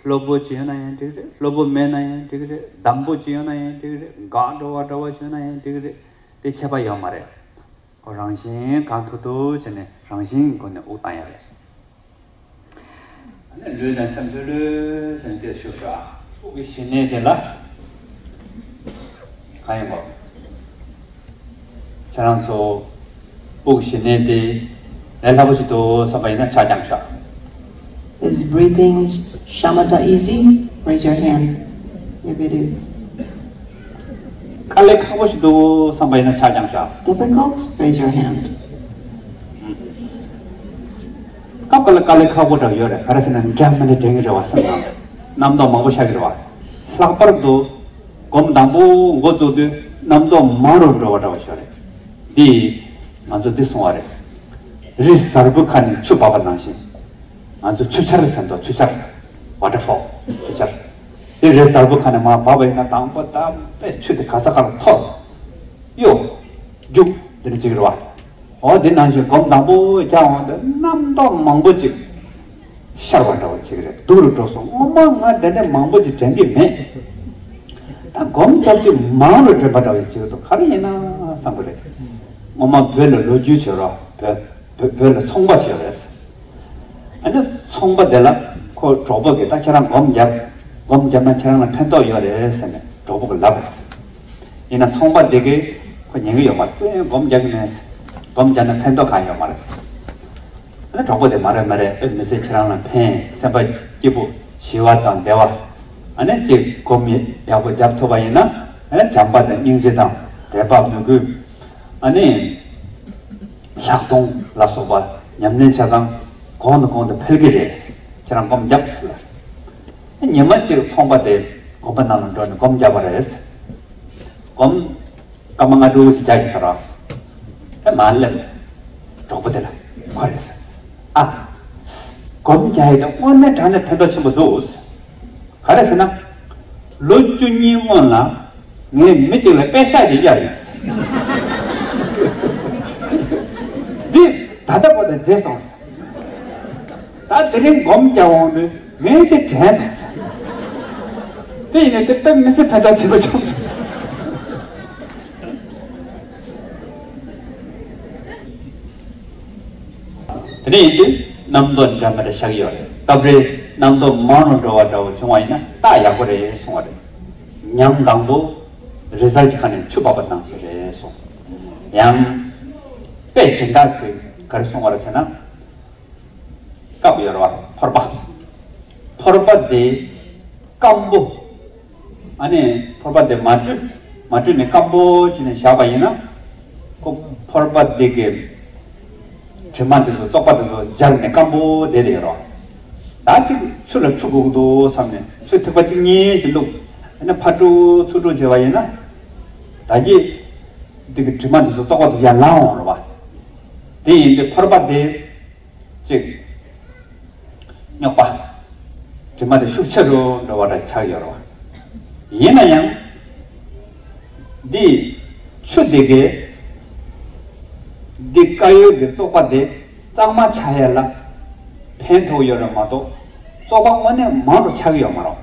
ལྷོད་པོ་ཅིག་ཡོད་ན་ཡང་འགྲིག་རེད། ལྷོད་པོ་མེད་ན་ཡང་འགྲིག་རེད། ལྡང་པོ་ཅིག་ཡོད་ན་ཡང་འགྲིག་རེད། འགག་འགྲོ་བ་འདྲ་བོ་ཞིག་ཡོད་ན་ཡང་འགྲིག་རེད། དེ་ཁྱད་པར་ཡོད་མ་རེད། ཁོ་རང་བཞིན་གང་ཐུབ་ཐུབ་བྱས་ནས་རང་བཞིན་གྱི་སྒོ་ནས་དབུགས་བཏང་ཡས་རེད། ཨ་ནི་ལུས་དང་སེམས་ལྷོད་ལྷོད་བྱས་ནས་དེར་བཞུགས་ཤོག་ཨ། དབུགས་ཀྱི་གཞི་གནས་དེ་ལ་གང་ཡིན་པ། ཁྱེད་རང་ཚོ་དབུགས་གཞི་གནས་དེ་ལས་སླ་པོ་ཞིག་འདུག་བསམ་པ་ཡིན་ན་ཕྱག་བརྐྱངས་ཤོག། Is breathing shamatha easy? Raise your hand if it is. དཀའ་ལས་ཁག་པོ་ཞིག་འདུག་བསམ་པ་ཡིན་ན་ཕྱག་བརྐྱངས་ཤོག། Difficult? Raise your hand. སྐབས་འགའ་ལ་དཀའ་ལས་ཁག་པོ་འདྲ་ཡོད་རེད། ག་རེ་ཟེར་ན་འདྲ་མི་འདྲ་དྲན་གྱི་རེད་བ། སེམས་ནང་རྣམ་རྟོག་མང་པོ་ཤར་གྱི་རེད་བ། ལྷག་པར་དུ་སྒོམ་དང་པོ་འགོ་བཙུགས་དུས་རྣམ་རྟོག་མང་རུ་འགྲོ་བ་འདྲ་བ་ཤར་རེད། འདི་ང་ཚོ་འདི་གསུང་བ་རེད། རི་གཟར་བུ་ཁ་ནས་ཆུ་འབབ་པ་ནང་བཞིན། ང་ཚོ་ཆུ་ཆར་ཟེར་འདུག་ཆུ་ཆར། Waterfall། ཆུ་ཆར། དེ་རི་གཟར་བུ་ཁ་ནས་མར་འབབ་པ་ཡིན་ན་དང་པོ་ད་དཔེ་ཆུ་དེ་ག་ས་ག་ལ་འཐོར། གཡོ། རྒྱུག། དེ་འདྲ་བྱེད་ཀྱི་རེད་བ། འོ་དེ་ནང་བཞིན་སྒོམ་དང་པོ་རྒྱག་འོང་དུས་རྣམ་རྟོག་མང་པོ་ཅིག་ཤར་བ་འདྲ་བོ་བྱེད་ཀྱི་རེད། སྡུག་རུ་འགྲོ་སོང་། སྔོན་མ་ང་དེ་འདྲ་མང་པོ་ཅིག་དྲན་གྱི་མེད། ད་སྒོམ་རྒྱབ་དུས་མང་རུ་དྲན་པ་འདྲ་བོ་བྱེད་ཀྱི་འདུག་ག་རེ་ཡིན་ན་བསམ་གྱི་རེད། སྔོན་མ་བོད་ལ་ལོ་རྒྱུས་བྱེད་རོགས། བོད་བོད་བོད་ལ་ཚོང་པ་བྱེད་རེད། ཨ་ནི་ཚོང་པ་དེ་ལ་ཁོ་གྲོགས་པོ་གིས་ད་ཁྱེད་རང་སྒོམ་རྒྱབ། སྒོམ་རྒྱབ་ན་ཁྱེད་རང་ལ་ཕན་ཐོགས་ཡོད་རེད་ཟེར་ནས་གྲོགས་པོ་གིས་ལབ་རེད། ཡིན་ན་ཚོང་པ་དེ་གིས་ཁོ་ཉན་གི་ཡོད་མ་རེད། སྒོམ་རྒྱབ་ནས་སྒོམ་རྒྱབ་ན་ཕན་ཐོགས་གང་ཡོད་མ་རེད། ཨ་ནི་གྲོགས་པོ་དེ་མ་རེད་མ་རེད། ཨེ་མི་ཚེ་ཁྱེད་རང་ལ་ཕན། སེམས་པ་སྐྱིད་པོ་ཞི་བ་དང་བདེ་བ། ཨ་ནི་གཅིག་སྒོམ་ཡག་པོ་རྒྱབ་ཐུབ་པ་ཡིན་ན། ཨ་ནི་བྱམས་པ་དང་སྙིང་རྗེ་དང་དད་པ་མོས་གུས། ཨ་ནི་ལྷག་མཐོང་ལ་སོགས་པ་ཉམས་ལེན་བྱས་ཙང་གོང་དུ་གོང་དུ་འཕེལ་གྱི་རེད། ཁྱེད་རང་སྒོམ་རྒྱབ་ཟེར་ལ། ཉི་མ་གཅིག་ཚོང་པ་དེ་དགོན་པ་ནང་ལ་འགྲོ་ནས་སྒོམ་རྒྱབ་པ་རེད། སྒོམ་སྐར་མ་ལྔ་དྲུག་ཅིག་རྒྱག་ཡིན་ཟེར་རོ། ཨེ་མར་སླེབས། གྲོགས་པོ་དེ་ལ་ཁོ་རེད་ཟེར། ཨ། སྒོམ་རྒྱག་ཡས་དེ་དངོས་གནས་དྲང་གནས་ཕན་ཐོགས་ཆེན་པོ་འདུག་ཟེར། ག་རེ་ཟེར་ན། ལོ་བཅུ་གཉིས་སྔོན་ལ་ངས་མི་གཅིག་ལ་པད་ཤག་ཅིག་གཡར་ཡིན། འདི་ད་ལྟ་བར་དུ་བརྗེད་སོང་། ད་དེ་རིང་སྒོམ་རྒྱག་འོང་དུས་ངས་དེ་དྲན་སོང་། དེ་ཡིན་ནའི་དེ་དཔེ་མི་སྲིད་ཕན་ཐོགས་ཆེན་པོ་བྱུང་། དེ་ནས་ཡིན་དུས་རྣམ་རྟོག་འདྲ་མི་འདྲ་ཤར་གྱི་ཡོད་རེད། སྐབས་རེ་རྣམ་རྟོག་མང་རུ་འགྲོ་བ་འདྲ་བོ་བྱུང་བ་ཡིན་ན་རྟགས་ཡག་པོ་རེད་གསུང་བ་རེད། ཉམས་དང་པོ་རི་གཟར་གྱི་ཁ་ནས་ཆུ་འབབ་པ་ནང་བཞིན་རེད་གསུངས། ཡང་དཔེ་གཞན་དག་ཅིག་ག་རེ་གསུང་བ་རེད་ཟེར་ན། སྐབས་ཡོད་རེད་བ། ཕོར་པ། ཕོར་པ་དེ་སྐམ་པོ། ཨ་ནི་ཕོར་པ་དེ་མ་བཀྲུས། མ་བཀྲུས་ནས་སྐམ་པོ་བྱས་ནས་བཞག་པ་ཡིན་ན། ཁོ་ཕོར་པ་དེ་གི་དྲི་མ་དེ་ཚོ་བཙོག་པ་དེ་ཚོ་འབྱར་ནས་སྐམ་པོ་བསྡད་དེ་ཡོད་རེད་བ། ད་ཅིག་ཆུ་ལ་ཆུ་དགོས་ཀྱི་འདུག་བསམ་ནས་ཆུ་ཐིགས་པ་གཅིག་གཉིས་ཅིག་བླུགས། ཨ་ནི་ཕར་དཀྲུག་ཚུར་དཀྲུག་བྱས་པ་ཡིན་ན། ད་གི་འདི་གི་དྲི་མ་འདི་ཚོ་བཙོག་པ་དེ་ཡར་ལངས་འོང་རེད་བ། དེ་ཡིན་དུས་ཕོར་པ་དེ་ཅིག་རྙོག་པ། དྲི་མ་དེ་ཤུགས་ཆེ་རུ་འགྲོ་བ་འདྲ་ཆགས་ཡོད་རེད་བ། ཡིན་ན་ཡང་། འདི་ཆུ་དེ་གས་འདི་དཀར་ཡོལ་གྱི་བཙོག་པ་དེ་གཙང་མ་ཆགས་ཡ་ལ་ཕན་ཐོགས་ཡོད་རེད་མ་གཏོགས་བཙོག་པ་དངོས་གནས་མང་རུ་ཆགས་ཀྱི་ཡོད་མ་རེད།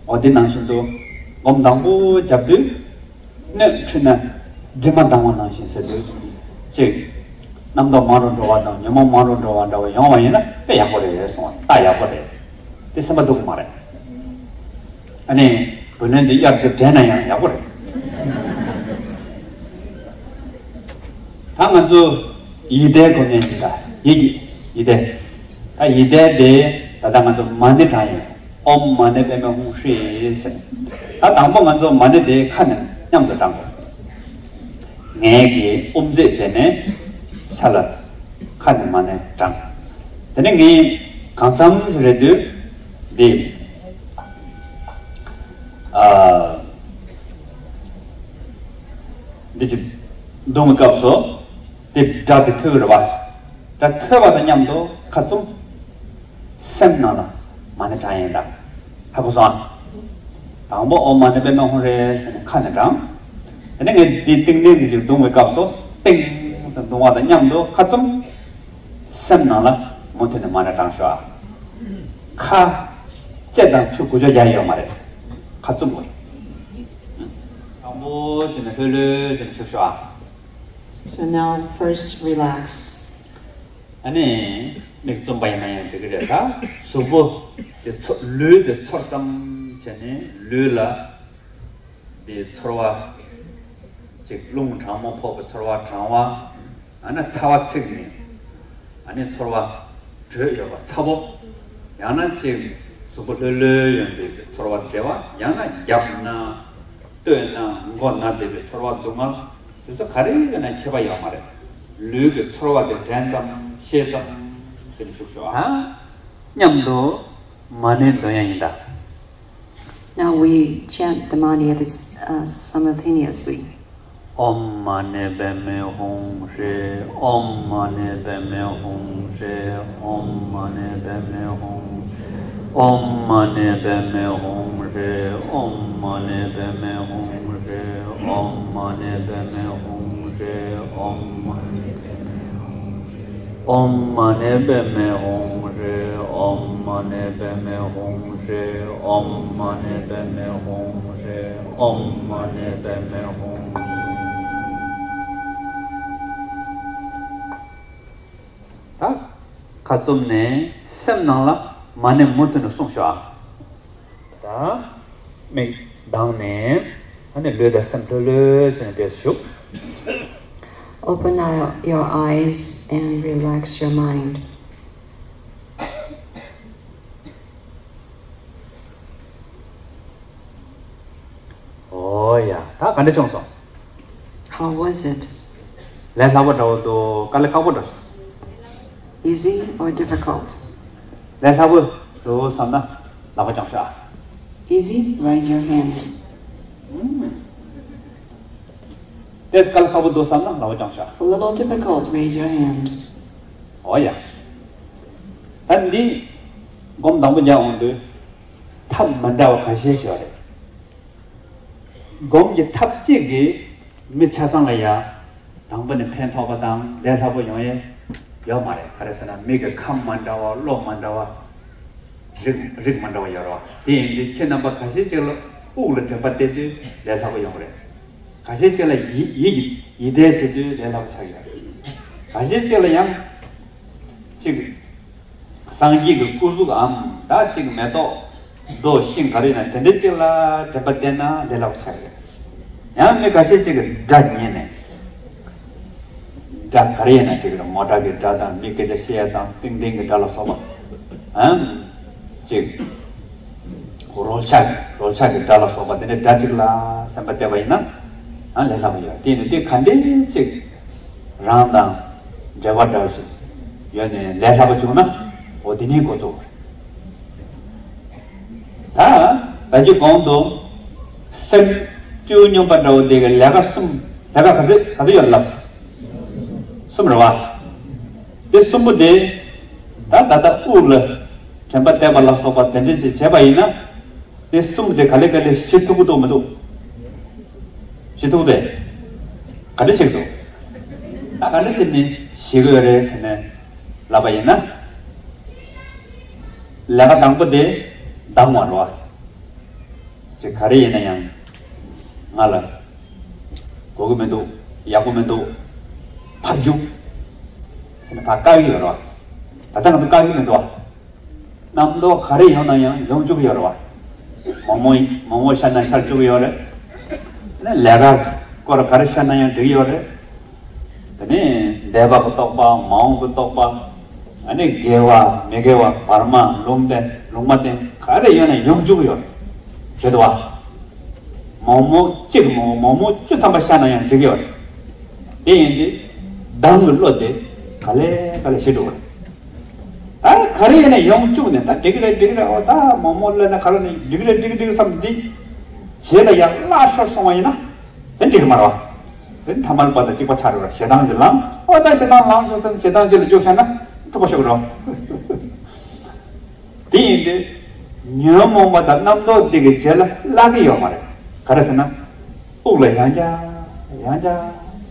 འོ་དེ་ནང་བཞིན་དུ་སྒོམ་དང་པོ་བརྒྱབ་དུས་སྣོད་འཁྲུད་ན་གྲིབ་མ་ལྡང་བ་ནང་བཞིན་ཟེར་དུས་ཅིག་རྣམ་རྟོག་མང་རུ་འགྲོ་བ་དང་ཉོན་མོངས་མང་རུ་འགྲོ་བ་འདྲ་བ་ཡོང་བ་ཡིན་ན་དཔེ་ཡག་པོ་རེད་གསུངས་པ་ད་ཡག་པོ་རེད། དེ་སེམས་པ་སྡུག་གི་མ་རེད། ཨ་ནི། བུ་ལོན་གྱི་དབྱར་དེ་དྲན་ན་ཡང་ཡག་པོ་རེད། ད་ང་ཚོ་ཡིད་བརྟན་གོ་ནས་ཡིན་ད་ཡིད་ཀྱི་ཡིད་བརྟན། ད་ཡིད་བརྟན་དེ་ད་ལྟ་ང་ཚོ་མ་ཎི་བགྲང་ཡིན། ཨོཾ་མ་ཎི་པདྨེ་ཧཱུྃ་ཧྲཱིཿ་ཟེར། ད་དང་པོ་ང་ཚོ་མ་ཎི་དེ་ཁ་ནས་མཉམ་དུ་བགྲང་དགོས། ངལ་གྱིས་དབུ་མཛད་བྱས་ནས་ས་ལ་ཁ་ནས་མ་ཎི་བགྲང་། དེ་ནས་ངས་གང་འཚམ་ཞིག་རེད་དུས་འདི། ཨ། འདི་ཅིག་འདོན་པའི་སྐབས་སུ་དེ་སྒྲ་དེ་ཐོས་རེད་བ། སྒྲ་ཐོས་པ་དང་མཉམ་དུ་ཁ་བཙུམ། སེམས་ནང་ལ་མ་ཎི་བགྲང་ཡིན་ད། ཧ་གོ་སོང་ཨ། དང་པོ་ཨོཾ་མ་ཎི་པདྨེ་ཧཱུྃ་ཧྲཱིཿ་ཟེར་ནས་ཁ་ནས་བགྲང་། དེ་ནས་ངས་འདི་ཏིང་ཏིང་འདི་ཅིག་འདོན་པའི་སྐབས་སུ་ཏིང་ཟེར་འདོན་པ་དང་མཉམ་དུ་ཁ་བཙུམ། སེམས་ནང་ལ་མུ་མཐུད་ནས་མ་ཎི་བགྲང་ཤོག་ཨ། ཁ། ལྕེ་དང་ཆུ་དགུ་ཆ་རྒྱག་ཡོད་མ་རེད། ཁ་བཙུམ་དགོས། དང་པོ་བྱས་ནས་ལྷོད་ལྷོད་བྱས་ནས་བཞུགས་ཤོག་ཨ། So now first relax. ཨ་ནི་མིག་བཙུམ་པ་ཡིན་ན་ཡང་འགྲིག་གི་རེད་ད། གཟུགས་པོ་དེ་ཚོ་ལུས་དེ་ཚོར་ཙམ་བྱས་ནས་ལུས་ལ་དེ་ཚོར་བ་ཅིག་རླུང་གྲང་མོ་ཕོག་པའི་ཚོར་བ་གྲང་བ། ཨ་ནི་ཚ་བ་ཚིག་ནས་ཨ་ནི་ཚོར་བ་དྲོད་ཡོད་པ་ཚ་པོ། ཡང་ན་ཅིག་གཟུགས་པོ་ལྷོད་ལྷོད་ཡོང་པའི་ཚོར་བ་བདེ་བ། ཡང་ན་རྒྱབ་ན་སྟོད་ན་མགོ་ན་བདེ་བའི་ཚོར་བ་སྡུག་བསྔལ། དེ་ཚོ་ག་རེ་ཡོད་ན་ཁྱད་པར་ཡོད་མ་རེད། ལུས་ཀྱི་ཚོར་བ་དེ་དྲན་ཙམ་ཤེས་ཙམ་དེ་ནས་བཞུགས་ཤོག་ཨ། མཉམ་དུ་མ་ཎི་འདོན་ཡ་ཡིན་ད། Now we chant the Mani at this, uh, simultaneously. ཨོཾ་མ་ཎི་པདྨེ་ཧཱུྃ་ཧྲཱིཿ། ཨོཾ་མ་ཎི་པདྨེ་ཧཱུྃ་ཧྲཱིཿ། ཨོཾ་མ་ཎི་པདྨེ་ཧཱུྃ་ཧྲཱིཿ། ཨོཾ་མ་ཎི་པདྨེ་ཧཱུྃ་ཧྲཱིཿ། ཨོཾ་མ་ཎི་པདྨེ་ཧཱུྃ་ཧྲཱིཿ། ཨོཾ་མ་ཎི་པདྨེ་ཧཱུྃ་ཧྲཱིཿ། ཨོཾ་མ་ཎི་པདྨེ་ཧཱུྃ་ཧྲཱིཿ། ཨོཾ་མ་ཎི་པདྨེ་ཧཱུྃ་ཧྲཱིཿ། ཨོཾ་མ་ཎི་པདྨེ་ཧཱུྃ་ཧྲཱིཿ། ཨོཾ་མ་ཎི་པདྨེ་ཧཱུྃ་ཧྲཱིཿ། ཨོཾ་མ་ཎི་པདྨེ་ཧཱུྃ་ཧྲཱིཿ། ད་ཁ་བཙུམ་ནས་སེམས་ནང་ལ་མ་ཎི་མུ་མཐུད་ནས་གསུངས་ཤོག་ཨ། ད་མིག་གདངས་ནས་ཨ་ནི་ལུས་དང་སེམས་ལྷོད་ལྷོད་བྱས་ནས་བསྡད་བཞུགས། Open your eyes and relax your mind. ཨོ་ཡ། ད་ག་འདྲ་བྱུང་སོང་། How was it? ལས་སླ་པོ་འདྲ་བོ་འདུག་དཀའ་ལས་ཁག་པོ་འདྲ། Easy or difficult? ལས་སླ་པོ་འདུག་བསམ་ན་ལག་པ་བརྐྱངས་ཤོག Easy, raise your hand. ཨུམ། དེ་དཀའ་ལས་ཁག་པོ་འདུག་བསམ་ན་ལག་པ་བརྐྱངས་ཤོག A little difficult, raise your hand. ཨོ་ཡ། ད་འདི་སྒོམ་དང་པོ་རྒྱག་འོང་དུས་ཐབས་མ་འདྲ་བ་ཁ་ཤས་ཤིག་ཡོད་རེད། སྒོམ་གྱི་ཐབས་གཅིག་གིས་མི་ཆ་ཚང་ལ་ཡ་དང་པོ་ནས་ཕན་ཐོགས་པ་དང་ལས་སླ་པོ་ཡོང་ཡས་ཡོད་མ་རེད། ག་རེ་ཟེར་ན་མི་གི་ཁམས་མ་འདྲ་བ་བློ་མ་འདྲ་བ་རིགས་རིགས་མ་འདྲ་བ་ཡོད་རེད་བ། དེ་ཡིན་དུས་ཁྱེད་རྣམ་པ་ཁ་ཤས་ཅིག་ལ་དབུགས་ལ་དྲན་པ་གཏད་དུས་ལས་སླ་པོ་ཡོང་གི་རེད། ཁ་ཤས་ཅིག་ལ་ཡིད་ཡིད་ཀྱི་ཡིད་བརྟན་བྱེད་དུས་ལས་སླ་པོ་ཆགས་ཀྱི་རེད། ཁ་ཤས་ཅིག་ལ་ཡང་ཅིག་སངས་རྒྱས་ཀྱི་སྐུ་གཟུགས་འམ་ད་ཅིག་མེ་ཏོག་རྡོ་ཤིང་ག་རེ་ཡིན་ན་དེ་འདྲ་ཅིག་ལ་དྲན་པ་བསྟེན་ན་ལས་སླ་པོ་ཆགས་ཀྱི་རེད། ཡང་མི་ཁ་ཤས་ཅིག་གིས་སྒྲ་ཉན་ནས་སྒྲ་ག་རེ་ཡིན་ན་ཅིག་རེད། མོ་ཊ་གི་སྒྲ་དང་མི་སྐད་ཆ་བཤད་ཡ་དང་ཏིང་ཏིང་གི་སྒྲ་ལ་སོགས་པ་འམ་ཅིག་རོལ་ཆ་རོལ་ཆ་གི་སྒྲ་ལ་སོགས་པ་དེ་འདྲའི་སྒྲ་ཅིག་ལ་སེམས་པ་གཏད་པ་ཡིན་ན་ཨ་ལས་སླ་པོ་ཡོད། དེ་ནི་དེ་ག་འདྲའི་ཅིག་རང་དང་འབྲེལ་བ་འདྲ་བ་ཞིག་ཡོད་ནས་ལས་སླ་པོ་བྱུང་ན་འོ་དེ་ནི་འགོ་བཙུགས་ ད་ཀྱི་གོང་དུ་སེམས་སྤྲེའུ་སྨྱོན་པ་འདྲ་བོ་དེ་གི་ལས་ཀ་གསུམ། ལས་ཀ་ག་ཚོད་ག་ཚོད་ཡོད་ལབ། གསུམ་རེད་བ། དེ་གསུམ་པོ་དེ་ད་ད་ལྟ་དབུགས་ལ་དྲན་པ་གཏད་པ་ལ་སོགས་པ་དེ་འདྲ་ཅིག་བྱས་པ་ཡིན་ན། དེ་གསུམ་དེ་ག་ལེ་ག་ལེ་ཞི་ཐུབ་ཀྱི་འདུག་མི་འདུག་ཞི་ཐུབ་དེ་ག་འདྲ་ཞིག་འདུག་ད་ག་འདྲ་ཅིག་ནི་ཞི་གི་ཡོད་རེད་ཟེར་ནས་ལབ་པ་ཡིན་ན། ལས་ཀ་དང་པོ་དེ་བདག་དབང་རེད་བ། ཅིག་ག་རེ་ཡིན་ན་ཡང་ང་ལ་དགོས་ཀྱི་མི་འདུག་ཡག་པོ་མི་འདུག་ཕར་རྒྱུགས་ཟེར་ནས་ཕར་བཀག་གི་ཡོད་རེད་བ། ད་ལྟ་ང་ཚོ་བཀག་གི་མི་འདུག་བ། རྣམ་རྟོག་ག་རེ་ཡོང་ན་ཡང་ཡོང་བཅུག་གི་ཡོད་རེད་བ། མོག་མོག་མོག་མོག་ཤར་ན་ཤར་བཅུག་གི་ཡོད་རེད། ནས་ལས་ཀ་སྐོར་ག་རེ་ཤར་ན་ཡང་འགྲིག་གི་ཡོད་རེད། དེ་ནས་འདས་པ་གི་རྟོག་པ། མ་འོངས་ཀྱི་རྟོག་པ། ཨ་ནི་དགེ་བ་མི་དགེ་བ། བར་མ་ལུང་བསྟན་ལུང་མ་བསྟན་ག་རེ་ཡོད་ན་ཡོང་བཅུག་གི་ཡོད་རེད། བྱེད་དུ་བ། མོག་མོག་གཅིག་མོག་མོག་མོག་མོག་བཅུ་ཐམ་པ་ཤར་ན་ཡང་འགྲིག་གི་ཡོད་རེད། དེ་ཡིན་དུས་བདག་གི་བློ་དེ་ག་ལེ་ག་ལེ་ཞི་འགྲོ་གི་རེད། ད་ག་རེ་ཡིན་ན་ཡོང་བཅུག་ནས་ད་འགྲིག་གི་རེད་འགྲིག་གི་རེད། འོ་ད་མོག་མོག་ལབ་ན་ག་རེ་ནས་འགྲིག་གི་རེད་འགྲིག་གི་འགྲིག་བསམ་འདི་རྗེས་ལ་ཡར་བརླག་ཤོར་སོང་བ་ཡིན་ན་དེ་འགྲིག་གི་མ་རེད་བ། དེ་ཐ་མལ་པ་དང་གཅིག་པ་ཆགས་འགྲོ་ར། ཞེ་སྡང་གི་ལམ། འོ་ད་ཞེ་སྡང་ལངས་སོང་ཙང་ཞེ་སྡང་རྗེས་ལ་རྒྱུགས་བཞག་ན་ཐུབ་པ་ཤོར་གི་རེད། དེ་ཡིན་དུས་ཉོན་མོངས་པ་དང་རྣམ་རྟོག་འདི་གི་རྗེས་ལ་བརླག་གི་ཡོད་མ་རེད། ག་རེ་ཟེར་ན། དབུགས་ལ་ཡང་བསྐྱར་ཡང་བསྐྱར་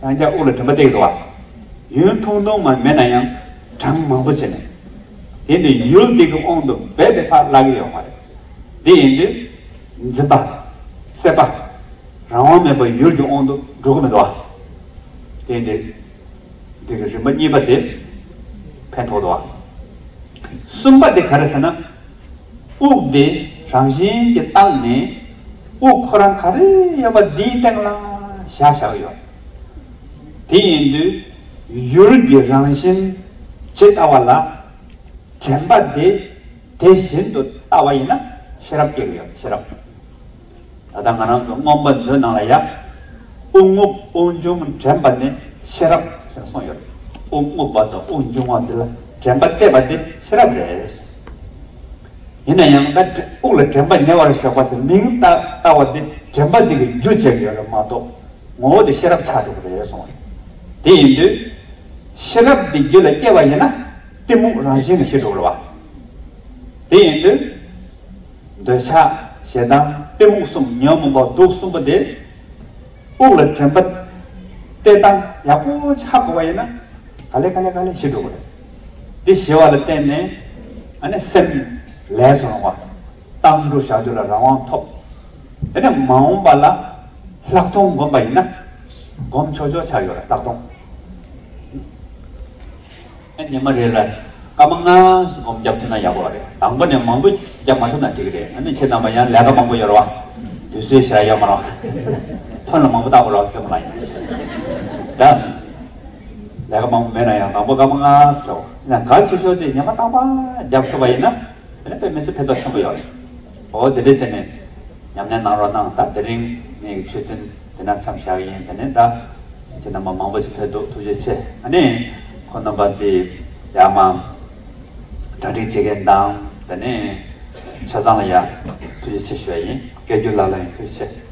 ཡང་བསྐྱར་དབུགས་ལ་དྲན་པ་གཏད་ཀྱི་འདུག་བ། ཡུན་ཐུང་ཐུང་མ་མེད་ན་ཡང་གྲངས་མང་པོ་བྱས་ནས། དེ་འདི་ཡུལ་འདི་གི་དབང་དུ་རྦད་དེ་ཕར་བརླག་གི་ཡོད་མ་རེད། འདི་ཡིན་དུས་འཛིན་པ། སྲེད་པ། རང་དབང་མེད་པར་ཡུལ་གྱི་དབང་དུ་འགྲོ་གི་མི་འདུག་བ། དེ་འདི་འདི་གི་རིམ་པ་གཉིས་པ་དེ་ཕན་ཐོགས་འདུག་བ། གསུམ་པ་དེ་ག་རེ་ཟེར་ན། དབུགས་དེ་རང་བཞིན་གྱིས་བཏང་ནས་དབུགས་ཁོ་རང་ག་རེ་ཡོད་པ་དེའི་སྟེང་ལ་བཞག་བཞག་ཡོད། དེ་ཡིན་དུས་ཡུལ་གྱི་རང་བཞིན་ཇི་ལྟ་བ་ལ་དྲན་པ་དེ་དེ་བཞིན་དུ་ལྟ་བ་ཡིན་ན་ཤེས་རབ་སྐྱེ་གི་ཡོད། ཤེས་རབ། ད་ལྟ་ང་རང་ཚོ་མངོན་པ་མཛོད་ནང་ལ་ཡ། དབུགས་རྔུབ་དབུགས་འབྱུང་དྲན་པ་ནི་ཤེས་རབ་ཟེར་གསུངས་ཡོད་རེད། དབུགས་རྔུབ་པ་དང་དབུགས་འབྱུང་བ་འདི་ལ་དྲན་པ་གཏད་པ་དེ་ཤེས་རབ་རེད། ཡིན་ན་ཡང་ད་དབུགས་ལ་དྲན་པ་ཉེ་བར་བཞག་པ་ཟེར་མིང་བཏགས་བཏགས་པ་དེ་དྲན་པ་དེ་གི་རྒྱུ་བྱས་ཡོད་རེད་མ་གཏོགས་ངོ་བོ་དེ་ཤེས་རབ་ཆགས་འགྲོ་གི་རེད་གསུངས་པ་རེད། དེ་ཡིན་དུས་ཤེས་རབ་དེ་རྒྱུད་ལ་སྐྱེས་པ་ཡིན་ན་གཏི་མུག་རང་བཞིན་གྱིས་ཞི་འགྲོ་གི་རེད་བ། དེ་ཡིན་དུས། འདོད་ཆགས་ཞེ་སྡང་གཏི་མུག་གསུམ་ཉོན་མོངས་པ་དུག་གསུམ་པོ་དེ། དབུགས་ལ་དྲན་པ་གཏད་སྟངས་ཡག་པོ་ཆགས་དགོས་པ་ཡིན་ན། ག་ལེ་ག་ལེ་ག་ལེ་ཞི་འགྲོ་གི་རེད། དེ་ཞི་བ་ལ་བརྟེན་ནས་ཨ་ནི་སེམས་ལས་སུ་རུང་བ། བཏང་འགྲོ་བཞག་རྒྱུ་ལ་རང་དབང་ཐོབ། དེ་ནས་མ་འོངས་པ་ལ་ལྷག་མཐོང་སྒོམ་པ་ཡིན་ན། སྒོམ་ཆོག་ཆོག་ཆགས་ཡོད་རེད་ལྷག་མཐོང་། ཨ་ཉི་མ་རེ་ལ་སྐར་མ་ལྔ་སྒོམ་རྒྱབ་ཐུབ་ན་ཡག་པོ་རེད། དང་པོ་ནས་མང་པོ་རྒྱབ་མ་ཐུབ་ན་འགྲིག་གི་རེད། ཨ་ནི་ཁྱེད་རྣམ་པ་ཡང་ལས་ཀ་མང་པོ་ཡོད་རེད་བ། དུས་ཚོད་ཞེ་དྲག་ཡོད་མ་རེད་བ། ཕོན་ལ་མང་པོ་བཏང་དགོས་རེད་བ་ཁྱེད་མོ་ལ་ཡིན། ད། ལས་ཀ་མང་པོ་མེད་ན་ཡང་དང་པོ་སྐར་མ་ལྔ་ཞོག་ཡང་གལ་ཆེ་ཤོས་དེ་ཉི་མ་རྟག་པར་རྒྱབ་ཐུབ་པ་ཡིན་ན། དེ་ནས་དཔེ་མི་སྲིད་ཕན་ཐོགས་ཆེན་པོ་ཡོད་རེད། འོ་དེ་འདྲས་བྱས་ནས་ཉམས་ལེན་གནང་རོགས་གནང་། ད་དེ་རིང་ངས་ཆོས་ཚན་དེ་ན་མཚམས་བཞག་གི་ཡིན། དེ་ནས་ད་ཁྱེད་རྣམ་པ་མང་པོ་ཞིག་ཕེབས་འདུག་ཐུགས་རྗེ་ཆེ། ཨ་ནི་ཁོང་རྣམ་པ་དེ་ཡར་མར་གྲ་སྒྲིག་བྱེད་མཁན་དང་དེ་ནས་ཆ་ཚང་ལ་ཡ་ཐུགས་རྗེ་ཆེ་ཞུ་བ་ཡིན། སྐད་སྒྱུར་ལགས་ལ་ཡང་ཐུགས་རྗེ་ཆེ།